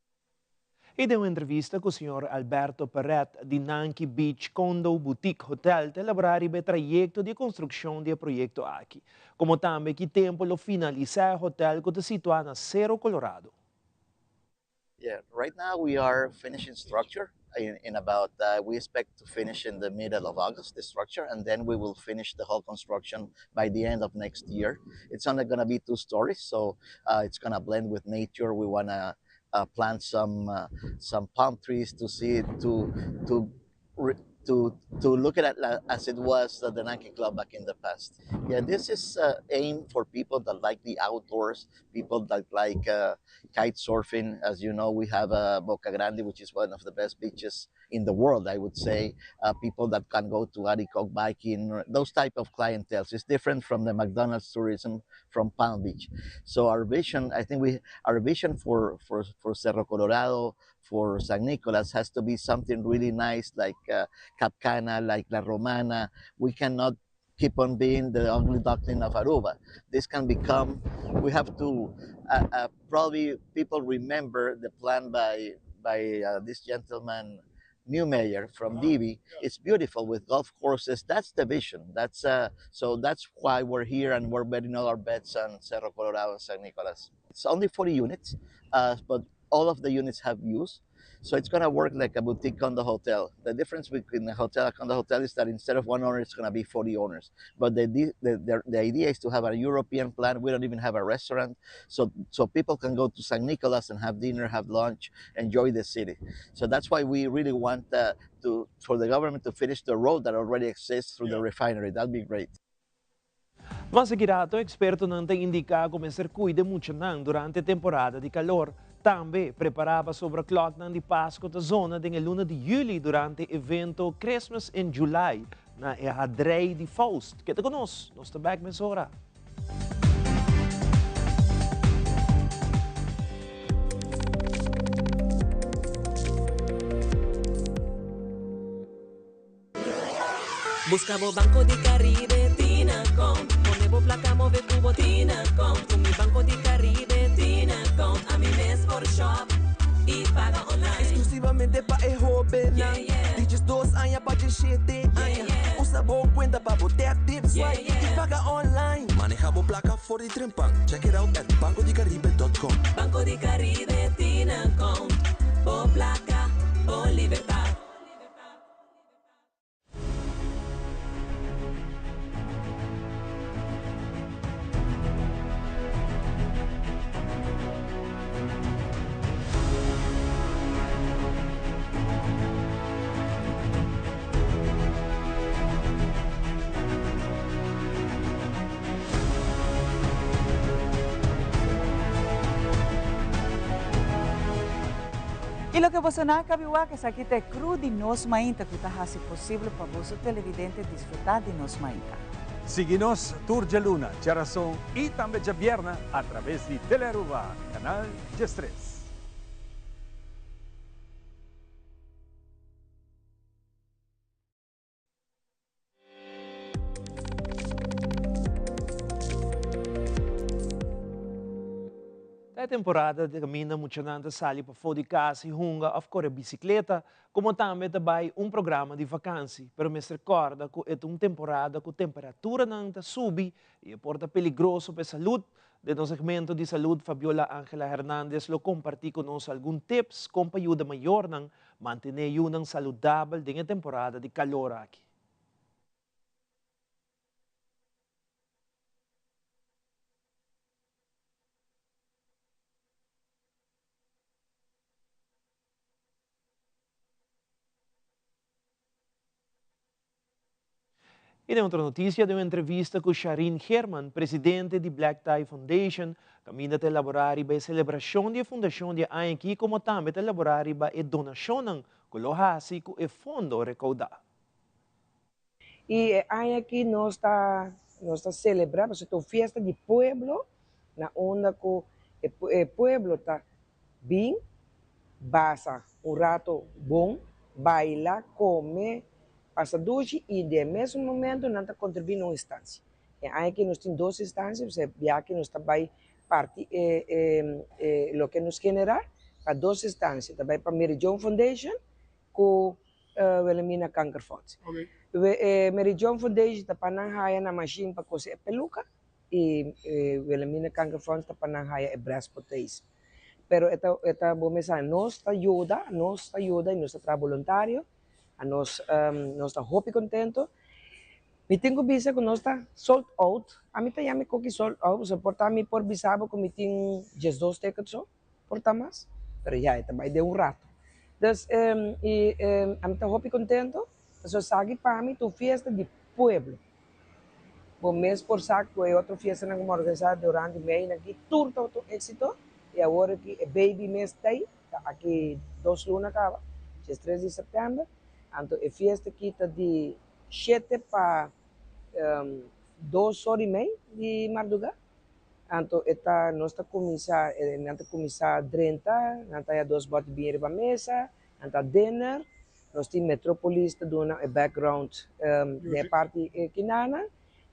I den un entrevista ku señor Alberto Perret di Nanki Beach Condo Boutique Hotel ta elaborá riba e trayekto di e konstrukshon di e proyekto aki, komo tambe ki tempu lo finalisá e hotel ku ta situá na Cerro Colorado. Yeah, right now we are finishing structure in, in about, uh, we expect to finish in the middle of August, the structure, and then we will finish the whole construction by the end of next year. It's only going to be two stories, so uh, it's going to blend with nature. We want to uh, plant some uh, some palm trees to see it, to to re to to look at it as it was the Nanki Club back in the past. Yeah, this is uh, aimed for people that like the outdoors, people that like uh, kite surfing. As you know, we have uh, Boca Grande, which is one of the best beaches in the world, I would say. Uh, people that can go to Arikok biking, those type of clienteles. It's different from the McDonald's tourism from Palm Beach. So our vision, I think we, our vision for, for, for Cerro Colorado, for San Nicolas has to be something really nice like uh, Cap Cana, like La Romana. We cannot keep on being the ugly duckling of Aruba. This can become, we have to, uh, uh, probably people remember the plan by, by uh, this gentleman, new mayor from Divi. It's beautiful with golf courses. That's the vision. That's uh, so that's why we're here and we're betting all our bets on Cerro Colorado and San Nicolas. It's only 40 units, uh, but all of the units have views. So it's going to work like a boutique condo hotel. The difference between a hotel and condo hotel is that instead of one owner, it's going to be 40 owners. But the, the, the, the idea is to have a European plan. We don't even have a restaurant. So, so people can go to San Nicolas and have dinner, have lunch, enjoy the city. So that's why we really want uh, to, for the government to finish the road that already exists through yeah. the refinery. That'd be great. Mas aki rato expertonan ta indica cu mester cuida muchanan durante temporada di calor. Tambe prepara pasobra kloknan di Pasco ta zona den e luna di juli durante evento Christmas in July na e Hadrei di Faust. Keda cu nos, nos ta bek mesora. Busca bo Banco di Caribe tin account. Pone bo placa move cu bo tin account. Cu mi Banco di Caribe tin account. Ami mes por shop y paga online. Exclusivamente pa e hobennan di diesdos aña pa diesshete aña. Usa bo cuenta pa bo tap, tip, swipe y paga online. Maneha bo placa for di trempan. Check it out at bancodicaribe dot com. Banco di Caribe tin account. Bo placa, bo libertad. Y loke boso nan a cabi wak esaki ta e crew di Nos Mainta cu ta haci posible pa boso televidente disfruta di Nos Mainta. Sigui nos tur djaluna, djarason y tambe djabierna a traves di Telearuba, canal 13. Ta e temporada di kaminda muchanan ta sali pafó di kas i hunga òf kore bisikleta, komo tambe ta bai un programa di vakansi. Pero mester kòrda ku e ta un temporada ku temperaturanan ta subi i e por ta peligroso pa e salud. Den nos segmento di salud Fabiola Angela Hernandez lo kompartí ku nos algun tips kon pa yuda mayornan Mantené yunan saludabel den e temporada di kalor aki. I den otro noticia, den un entrevista cu Sharine Geerman, presidente di Black Tie Foundation, caminda ta elabora riba e celebracion di e fundacion di e aña aki como tambe ta elabora riba e donacionnan cu lo haci cu e fondo recauda. I e aña aki nos ta nos ta celebra pasobra ta un fiesta di pueblo na unda cu e pueblo ta bin basa un rato bon, baila, come, Pasa dushi y den e mesun momento nan ta contribui na un instancia. E aña aki nos tin dos instancia, pues e bia aki nos ta bay parti e e loke nos genera pa dos instancia, ta bay pa Mary Joan Foundation cu Wilhelmina Kankerfonds. E Mary Joan Foundation ta pa nan haya nan machine pa cose e peluca y Wilhelmina Kankerfonds ta pa nan haya e breast prothese. Pero e ta e ta bo mester sa nos ta yuda, nos ta yuda y nos ta traha boluntario. Anos nos ta hopi contento. Mi tin cu bisa cu nos ta sold out. Ami ta yama e coki sold out pasobra por ta mi por bisa bo cu mi tin diesdos ticket so, por ta mas, pero ya e ta bay den un rato. Dus y ami ta hopi contento. Pasobra esaki pa mi ta un fiesta di pueblo. Bo mes por sa cu e otro fiestanan cu mi a organisa durante mei aki tur tabata un exito y awor aki e baby mes ta ey, ta aki dos luna caba, diestres di september. Anto e fiesta aki ta di shete pa dos ora y mei di marduga. Anto e ta nos ta cuminsa, nan ta cuminsa drenta, nan ta haya dos boti biña riba mesa, nan ta dinner. Nos tin Metropolis ta duna e background den e parti kinana.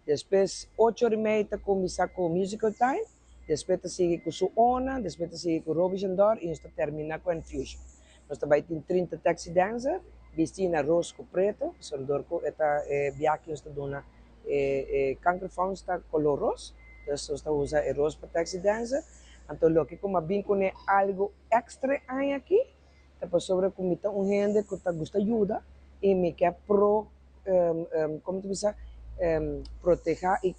Despues ocho ora y mei ta cuminsa cu musical time, despues ta sigui cu su ona, despues ta sigui cu Roby Jandor y nos ta termina cu Enfusion. Nos ta bay tin 30 taxi dancer bisti na ros cu preto, pasobra dor cu e ta e biaha nos ta duna e kankerfonds ta color ros, dus nos ta usa e ros pa taxi dancer. Anto loke cu mi a bin cune algo extra aña aki Ta pasobra ku mi ta un hende ku ta gusta yuda i mi ke pro komo ta bisa protehá i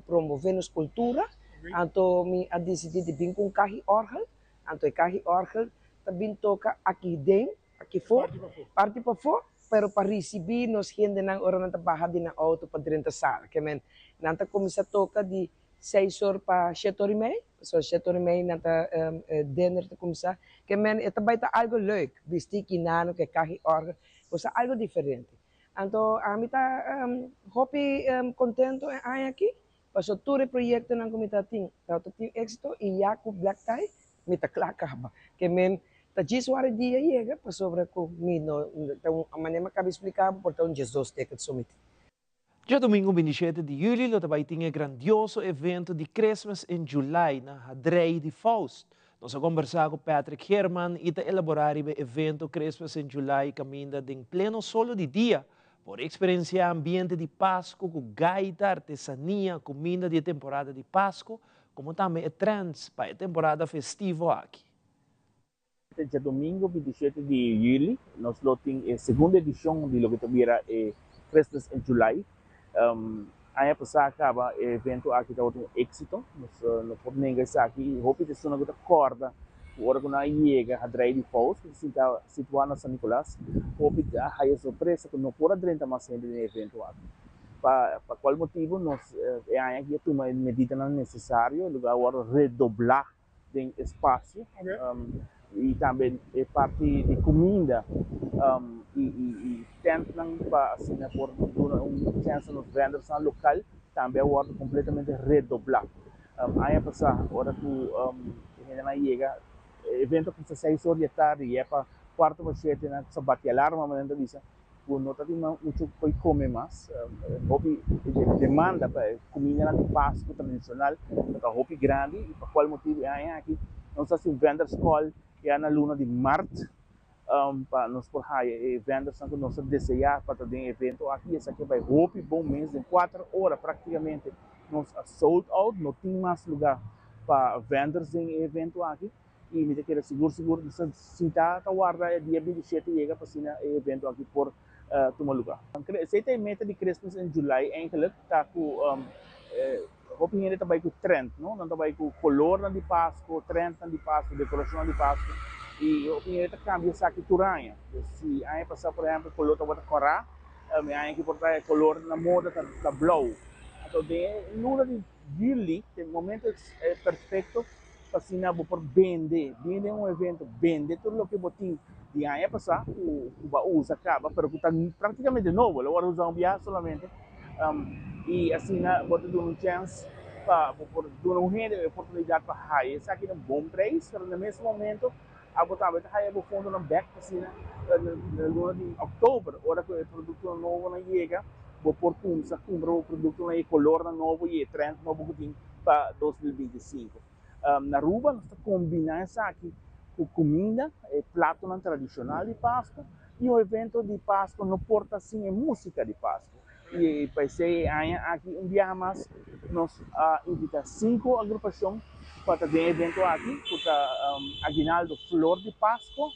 promové nos kultura. Anto mi a disidí di bin ku un kahi òrgel. Anto e kahi òrgel ta bin toka aki den, aki for, parti pafó, pero pa risibí nos hendenan ora nan ta baha di nan outo pa drenta sala. Ke men nan ta kuminsá toka di Seis or pa shete or i mei, pasobra shete or i mei nan ta dinner ta kuminsá. Ke men e ta bai ta algo leuk, bisti kinano ke kahi orgel, bo sa algo diferente. Anto ami ta hopi kontento e aña aki, pasobra tur e proyektonan ku mi ta tin tabata tin éksito i ya ku Black Tie mi ta kla kaba. Ke men ta djis wara e dia yega pasobra ku mi no ta un manera mi a kaba di splika bo por ta un 12 ticket so mi tin. Djadomingo 27 di juli lo ta bai tin e grandioso evento di Christmas in July na Hadrei di Faust. Nos a kombersá ku Patrick Herman i ta elaborá riba e evento Christmas in July kaminda den pleno solo di dia por eksperensiá ambiente di Pasku ku gaita, artesania, kuminda di e temporada di Pasku komo tambe e trends pa e temporada festivo aki. Djadomingo 27 di juli nos lo tin e segundo edishon di loke ta bira e Christmas in July. Aña pasá a kaba e evento aki tabata un éksito, nos no por nenga esaki i hopi ta esuna ku ta kòrda ku ora ku nan a yega Hadrei di Faust ku ta sinta situá na San Nicolas, hopi a haya sorpresa ku no por a drenta mas hende den e evento aki. Pa pa kual motibu nos e aña aki a tuma e medidanan nesesario, e lugar a wòrdu redoblá den espacio y tambe e parti di cuminda y tentnan pa asina por duna un chance na nos vendersnan local tambe a wordo completamente redobla. Aña pasa ora cu e hendenan yega e evento a cuminsa seis or di e tardi y e pa cuarto pa shete nan sa bati alarma manera nan ta bisa. ku no ta tin muchu por kome mas. Hopi demanda pa e kumindanan di Pasku tradishonal ta hopi grandi i pa kual motibu e aña aki nos ta hasi un vendors call ya na luna di mart pa nos por haya e vendorsnan ku nos ta deseá pa ta den e evento aki. Esaki a bai hopi bon mes den kuater ora praktikamente nos a sold out, no tin mas lugá pa vendors den e evento aki. I mi ta kere sigur sigur di sa sinta ta warda e dia 27 yega pa asina e evento aki por tuma luga. Esei ta e meta di Christmas in July eigenlijk ta ku hopi hende ta bai ku trend no, nan ta bai ku kolornan di Pasco, trendnan di Pasco, dekorashonnan di Pasco i hopi hende ta kambia esaki tur aña. Si aña pasa por ehempel kolor tabata kòrá, e aña aki por ta e kolor na moda ta blou. Anto den e luna di Juli ta e momento perfecto pa asina bo por bende, bini den un evento, bende tur loke bo tin di aña pasá ku bo a usa kaba pero ku ta praktikamente nobo, lo wòrdu usa un biaha solamente i asina bo ta duna un chèns pa bo por duna un hende e oportunidat pa haya esaki na un bon preis pero na mes momento abo tambe ta haya bo fondonan bèk pa asina na luna di òktober ora ku e produktonan nobonan yega bo por kumsa kumpra bo produktonan e kolornan nobo i e trènt nobo ku tin pa 2025. Na Aruba nos ta kombiná esaki ku kuminda, e platonan tradishonal di Pasku i un evento di Pasku no por ta sin e músika di Pasku. I pa esei e aña aki un biaha mas nos a invitá sinku agrupashon pa ta den e evento aki ku ta Aguinaldo Flor di Pasku,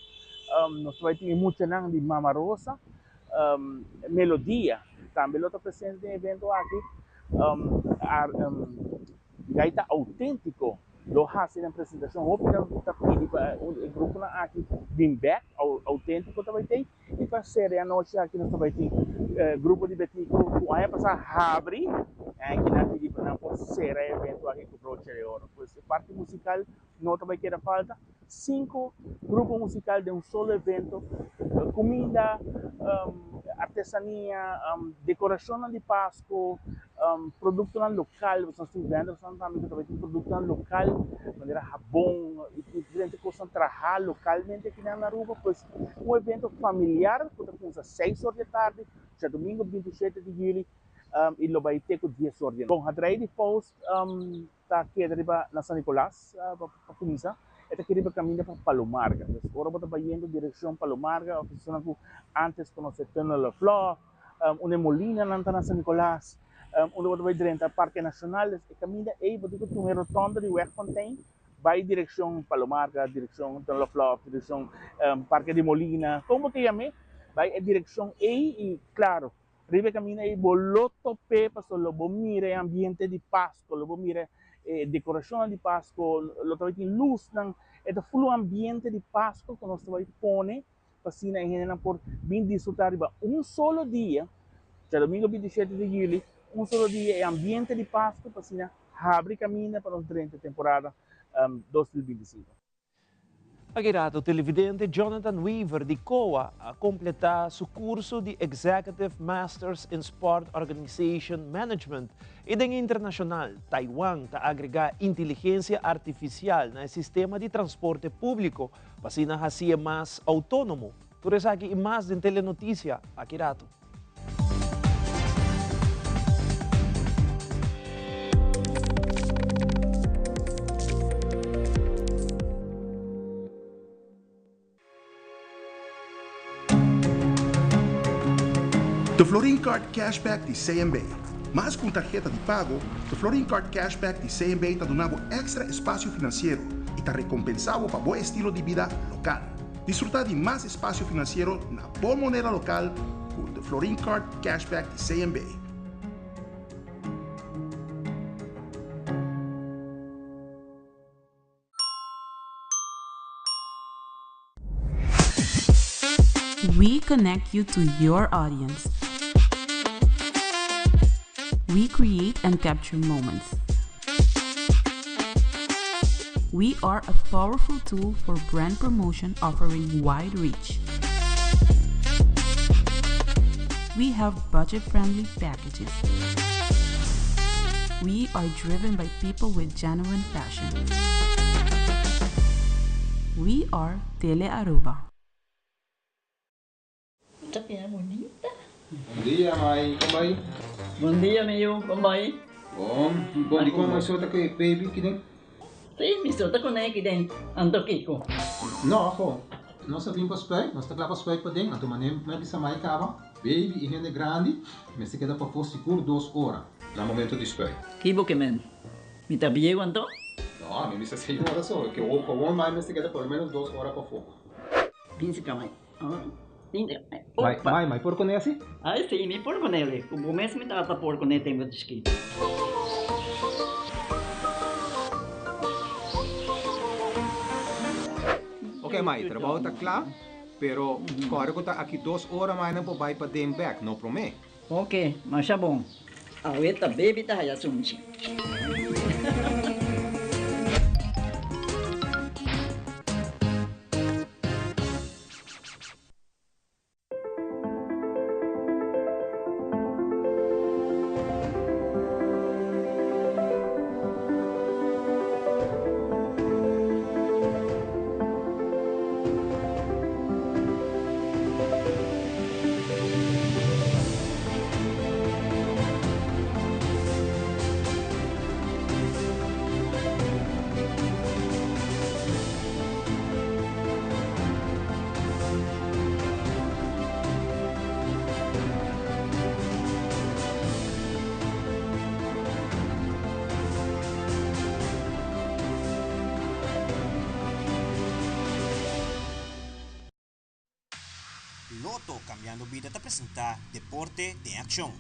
nos ta bai tin e muchanan di Mama Rosa, Melodia tambe lo ta presente den e evento aki. Gaita Auténtiko. lo hasi nan presentashon. Hopi ta ta pidi pa e gruponan aki bin bek, Autentico ta bai tei i pa sera e anochi aki nos ta bai tin grupo di Betico ku aña pasá habri, aki nan a pidi pa nan por sera e evento aki ku broche de oro. Pues e parti musical no ta bai keda falta. Sinku grupo musical den un solo evento, cuminda, artesania, decoracionnan di Pasco, productonan local, nos tin vendersnan tambe cu ta bai tin productonan local manera habon y diferente cosnan traha localmente aki na Aruba. Pues un evento familiar cu ta cuminsa seis or di tardi, djadomingo 27 di juli y lo bai te cu dies or di anochi. Bon, Hadrei di Post ta keda riba na San Nicolas pa cuminsa, e ta keda riba caminda pa Palo Marga. Pues ora bo ta bayendo direccion Palo Marga of esnan cu antes conoce Tunnel of Love, unda e molinanan ta na San Nicolas, unda bo ta bay drenta Parke Nacional, e caminda ey bo tin cu tuma e rotonda di Weg Fontein bay direccion Palo Marga, direccion Tunnel of Love, direccion Parke di Molina, con bo ta yam'e, bay e direccion ey y claro, Riba e kaminda ei bo lo top'é pasobra lo bo mira e ambiente di Pasko, lo bo mira e dekorashonnan di Pasko, lo ta bai tin lusnan. E ta ful un ambiente di Pasko ku nos ta bai pone pa asina e hendenan por bin disfrutá riba un solo dia, djadumingu 27 di yüli, un solo dia e ambiente di Pasko pa asina habri kaminda pa nos drenta temporada 2025. Aki rato televidente Jonathan Wever di COA a completa su curso di Executive Masters in Sport Organization Management y den internacional Taiwan ta agrega inteligencia artificial na e sistema di transporte publico pa asina haci'e mas autonomo. Tur esaki y mas den Telenoticia aki rato. De Florin Card Cashback di CMB. Mas ku un tarheta di pago, de Florin Card Cashback di CMB ta duna bo èkstra espasio finansiero i ta rekompensá bo pa bo estilo di bida lokal. Disfrutá di mas espasio finansiero na bo moneda lokal ku de Florin Card Cashback di CMB. We connect you to your audience. We create and capture moments. We are a powerful tool for brand promotion offering wide reach. We have budget-friendly packages. We are driven by people with genuine passion. We are Tele Aruba. Ta bira bunita. Bon dia mai, kon bai? Bon dia mi yu, kon bai? Bon, bon di kon mai so ta ku e baby kiden? Si, mi so ta kuné kiden, anto kiko? No, aho, nos a bin pa spuit, nos ta kla pa spuit paden, anto manera mi a bisa mai kaba, baby i hende grandi mester keda pafó sigur dos ora na momento di spuit. Kibo ke men? Mi ta bieu anto? No, mi bisa señora so, ke awor mai mester keda por lo menos dos ora pafó. Bin si ka mai. Mai, mai, mai por kuné asi? Ai si, mi por kuné li. Ku bo mes mi tata por kuné tempu di chikito. Ok mai, trabou ta kla, pero kòrda ku ta aki dos ora mai nan por bai paden bèk, no promé. Ok, masha bon. Awe ta baby ta haya sunchi. Lotto Cambiando Bida ta presenta Deporte den Accion.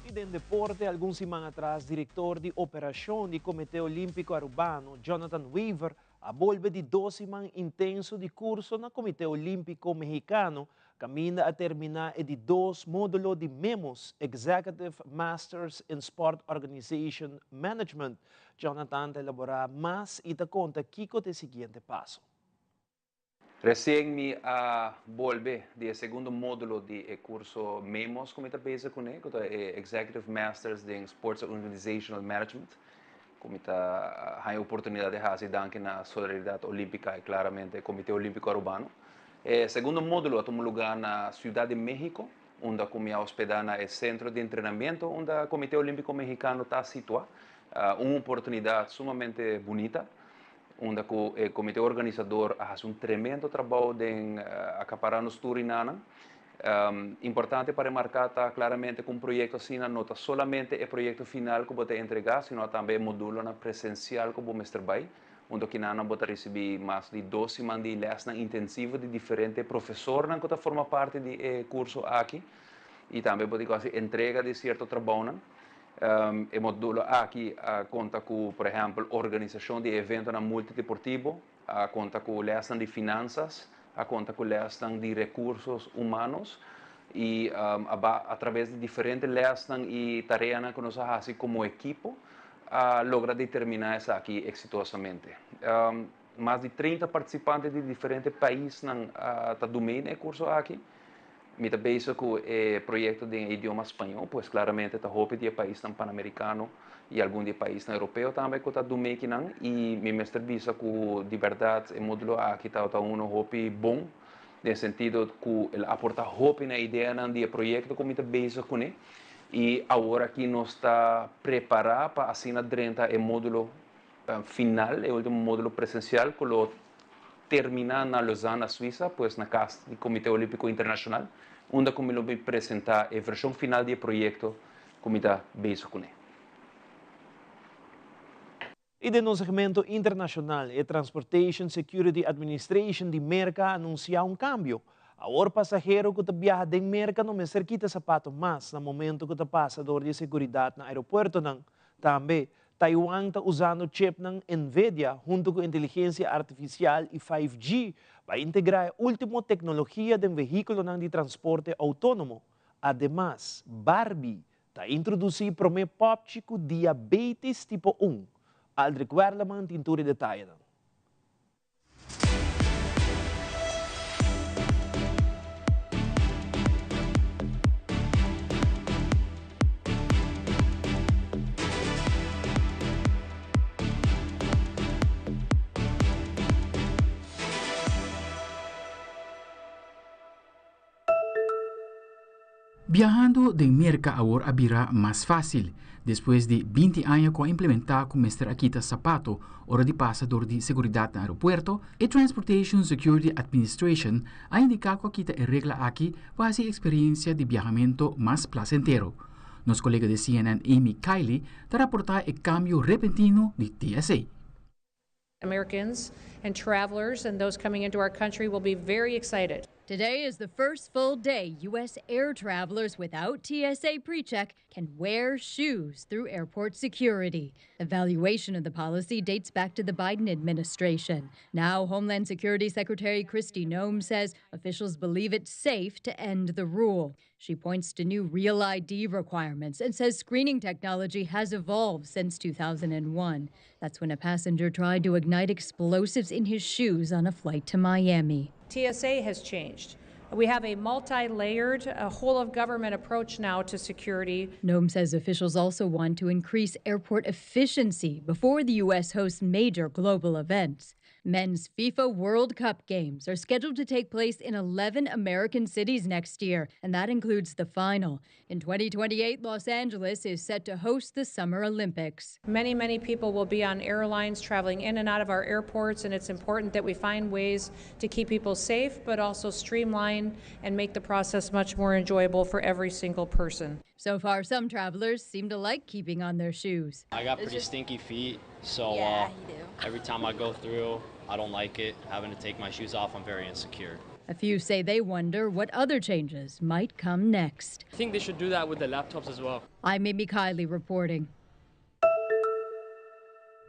Y den deporte, algun siman atras director di operacion di Comite Olimpico Arubano, Jonathan Wever, a bolbe di dos siman intenso di curso na Comite Olimpico Mexicano, caminda a termina e di dos modulo di MEMOS, Executive Masters in Sport Organization Management. Jonathan ta elabora mas y ta conta kico ta e siguiente paso. Resien mi a bolbe di e segundo modulo di e curso MEMOS cu mi ta bezig cune, cu ta e Executive Masters den Sports Organizational Management, cu mi ta haña oportunidad di haci danki na Solidaridad Olimpica y claramente Comite Olimpico Arubano. E segundo modulo a tuma luga na Ciudad de Mexico, unda cu mi a hospeda na e centro di entrenamiento unda Comite Olimpico Mexicano ta situa. Un oportunidad sumamente bunita. Unda cu e comite organisador a haci un tremendo trabou den acapara nos tur inanan. Importante pa remarca ta claramente cu un proyecto asina no ta solamente e proyecto final cu bo ta entrega, sino tambe e modulonan presencial cu bo mester bay, unda kinanan bo ta ricibi mas di dos siman di lesnan intensivo di diferente profesornan cu ta forma parti di e curso aki y tambe bo tin cu haci entrega di cierto trabounan. E modulo aki a konta ku, por ehèmpel, organisashon di eventonan multideportivo, a konta ku lèsnan di finansas, a konta ku lèsnan di rekursos humanos i a ba atraves di diferente lèsnan i tareanan ku nos a hasi komo ekipo a logra determiná esaki eksitosamente. Mas di 30 partisipante di diferente paisnan ta dumei na e kurso aki. Mi ta bezig ku e proyekto den e idioma spañó, pues klaramente ta hopi di e paisnan panamerikano i algun di e paisnan europeo tambe ku ta dumei kinan i mi mester bisa ku di bèrdat e modulo aki tabata uno hopi bon den sentido ku el a aportá hopi na e ideanan di e proyekto ku mi ta bezig kuné i awor aki nos ta prepará pa asina drenta e modulo final, e ultimo modulo presensial ku lo terminá na Lausanne na Suisa, pues na kas di Komité Olímpiko Internashonal, unda ku mi lo bin presentá e vershon final di e proyekto ku mi ta bezig kuné. I den nos segmento internashonal, e Transportation Security Administration di Merka a anunsiá un kambio. Awor pasahero ku ta biaha den Merka no mester kita sapato mas na momento ku ta pasa dor di e seguridat na aeropuertonan. Tambe, Taiwan ta usando chipnan Nvidia hunto ku inteligensia artifisial i 5G pa integrá e último teknologia den vehíkulonan di transporte outónomo. Ademas, Barbie ta introdusí promé pòpchi ku diabétis tipo un. Aldrich Werleman tin tur e detayenan. Biahando den Merka awor a bira mas fásil, despues di 20 aña ku a implementá ku mester a kita sapato ora di pasa dor di seguridat na aeropuerto, e Transportation Security Administration a indiká ku a kita e regla aki pa hasi e eksperensia di biahamento mas plasentero. Nos kolega di CNN Amy Kiley ta raportá e kambio repentino di TSA. Americans and travelers and those coming into our country will be very excited. Today is the first full day U.S. air travelers without TSA PreCheck can wear shoes through airport security. Evaluation of the policy dates back to the Biden administration. Now, Homeland Security Secretary Kristi Noem says officials believe it's safe to end the rule. She points to new real ID requirements and says screening technology has evolved since 2001. That's when a passenger tried to ignite explosives in his shoes on a flight to Miami. TSA has changed. We have a multi layered, whole of government approach now to security. Noem says officials also want to increase airport efficiency before the U.S. hosts major global events. Men's FIFA World Cup games are scheduled to take place in 11 American cities next year, and that includes the final. In 2028, Los Angeles is set to host the Summer Olympics. Many, many people will be on airlines traveling in and out of our airports, and it's important that we find ways to keep people safe, but also streamline and make the process much more enjoyable for every single person. So far, some travelers seem to like keeping on their shoes. I got pretty stinky feet, so Yeah, every time I go through, I don't like it. Having to take my shoes off, I'm very insecure. A few say they wonder what other changes might come next. I think they should do that with the laptops as well. I'm Amy Kiley reporting.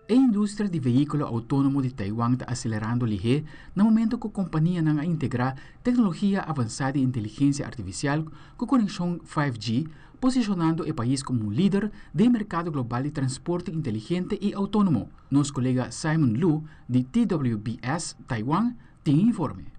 E industria di vehiculo autonomo di Taiwan ta acelerando lihe na momento cu companianan a integra tecnologia avansa di inteligencia artificial cu conexion 5G, posicionando e pais como un lider den mercado global di transporte inteligente y autonomo. Nos colega Simon Lu di TWBS Taiwan tin informe.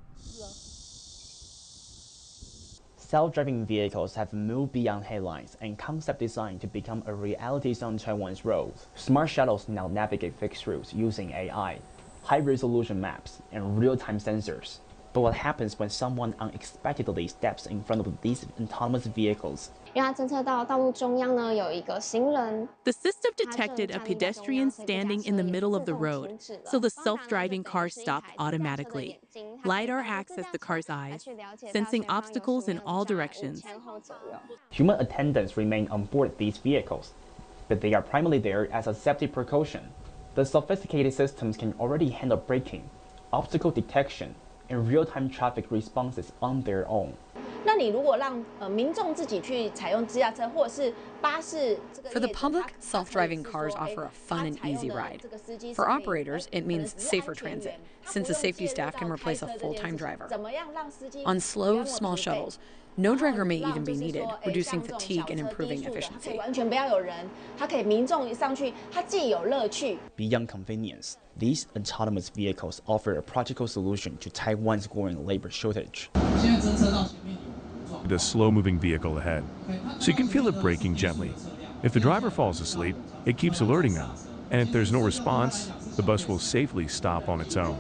Self-driving vehicles have moved beyond headlines and concept design to become a reality on Taiwan's roads. Smart shuttles now navigate fixed routes using AI, high-resolution maps, and real-time sensors. But what happens when someone unexpectedly steps in front of these autonomous vehicles? The system detected a pedestrian standing in the middle of the road, so the self-driving car stopped automatically. LiDAR acts as the car's eyes, sensing obstacles in all directions. Human attendants remain on board these vehicles, but they are primarily there as a safety precaution. The sophisticated systems can already handle braking, obstacle detection, and real-time traffic responses on their own. For the public, self-driving cars offer a fun and easy ride. For operators, it means safer transit, since the safety staff can replace a full-time driver. On slow, small shuttles, no driver may even be needed, reducing fatigue and improving efficiency. Beyond convenience, these autonomous vehicles offer a practical solution to Taiwan's growing labor shortage. The slow-moving vehicle ahead, so you can feel it braking gently. If the driver falls asleep, it keeps alerting them, and if there's no response, the bus will safely stop on its own.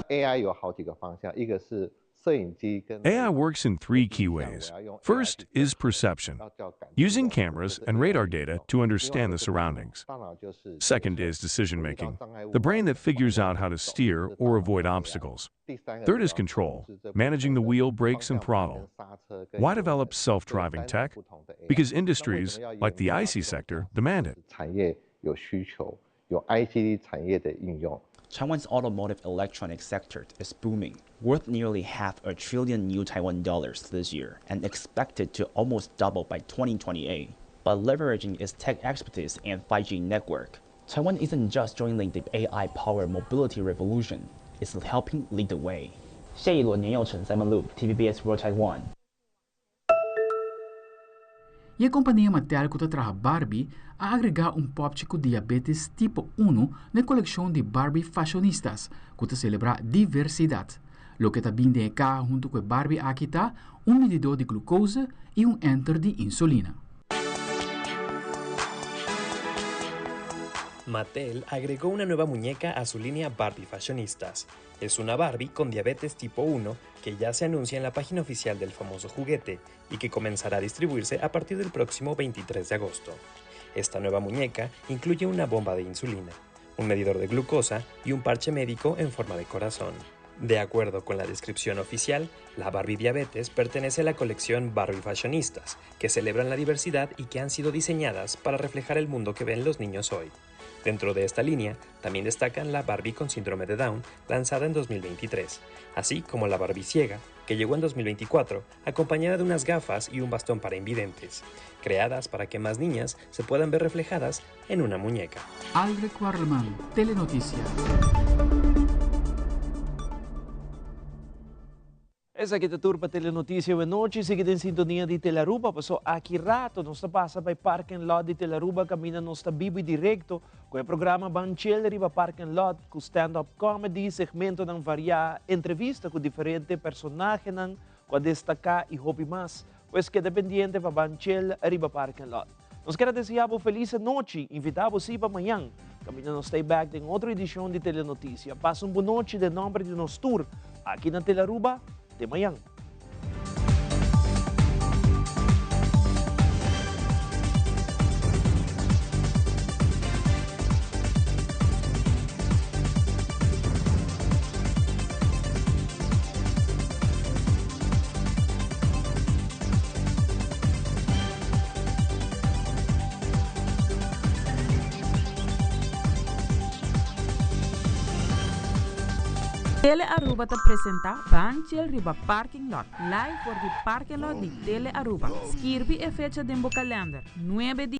AI 有好几个方向，一个是摄影机跟 AI works in three key ways. First is perception, using cameras and radar data to understand the surroundings. Second is decision making, the brain that figures out how to steer or avoid obstacles. Third is control, managing the wheel, brakes, and throttle. Why develop self driving tech? Because industries like the IC sector demand it. 产业有需求，有 ICT 产业的应用。 Taiwan's automotive electronics sector is booming, worth nearly half a trillion new Taiwan dollars this year and expected to almost double by 2028. By leveraging its tech expertise and 5G network, Taiwan isn't just joining the AI-powered mobility revolution, it's helping lead the way. 谢一伦、年佑成、Simon Lu, TVBS World Taiwan. E compania Mattel cu ta traha Barbie a agrega un popchi cu diabetes tipo 1 na e coleccion di Barbie Fashionistas, cu ta celebra diversidad. Loke ta bin den e caha hunto cu e Barbie aki ta un medidor di glucose y un enter di insulina. Mattel agregó una nueva muñeca a su línea Barbie Fashionistas. Es una Barbie con diabetes tipo 1 que ya se anuncia en la página oficial del famoso juguete y que comenzará a distribuirse a partir del próximo 23 de agosto. Esta nueva muñeca incluye una bomba de insulina, un medidor de glucosa y un parche médico en forma de corazón. De acuerdo con la descripción oficial, la Barbie Diabetes pertenece a la colección Barbie Fashionistas, que celebran la diversidad y que han sido diseñadas para reflejar el mundo que ven los niños hoy. Dentro de esta línea, también destacan la Barbie con síndrome de Down, lanzada en 2023, así como la Barbie ciega, que llegó en 2024, acompañada de unas gafas y un bastón para invidentes, creadas para que más niñas se puedan ver reflejadas en una muñeca. Aldrich Warleman, Telenoticia. Esaki ta tur pa Telenoticia awe nochi. Sigui den sintonia di Telaruba paso aki rato nos ta pasa pa e parking lot di Telaruba caminda nos ta bibo y directo cu e programa Ban Chill riba parking lot cu stand up comedy, segmentonan varia, entrevista cu diferente personahenan cu a destaca y hopi mas. Pues keda pendiente pa Ban Chill riba parking lot. Nos kier a desea bo feliz anochi, invita bo si pa mañan caminda nos ta back den otro edicion di Telenoticia. Pasa un bon nochi den nomber di nos tur aki na Telaruba. Te mañan. Tele Aruba ta presenta Ban Chill riba Parking Lot. Live for di Parking Lot di Tele Aruba. Skirbi e fecha den bo calender. 9 di.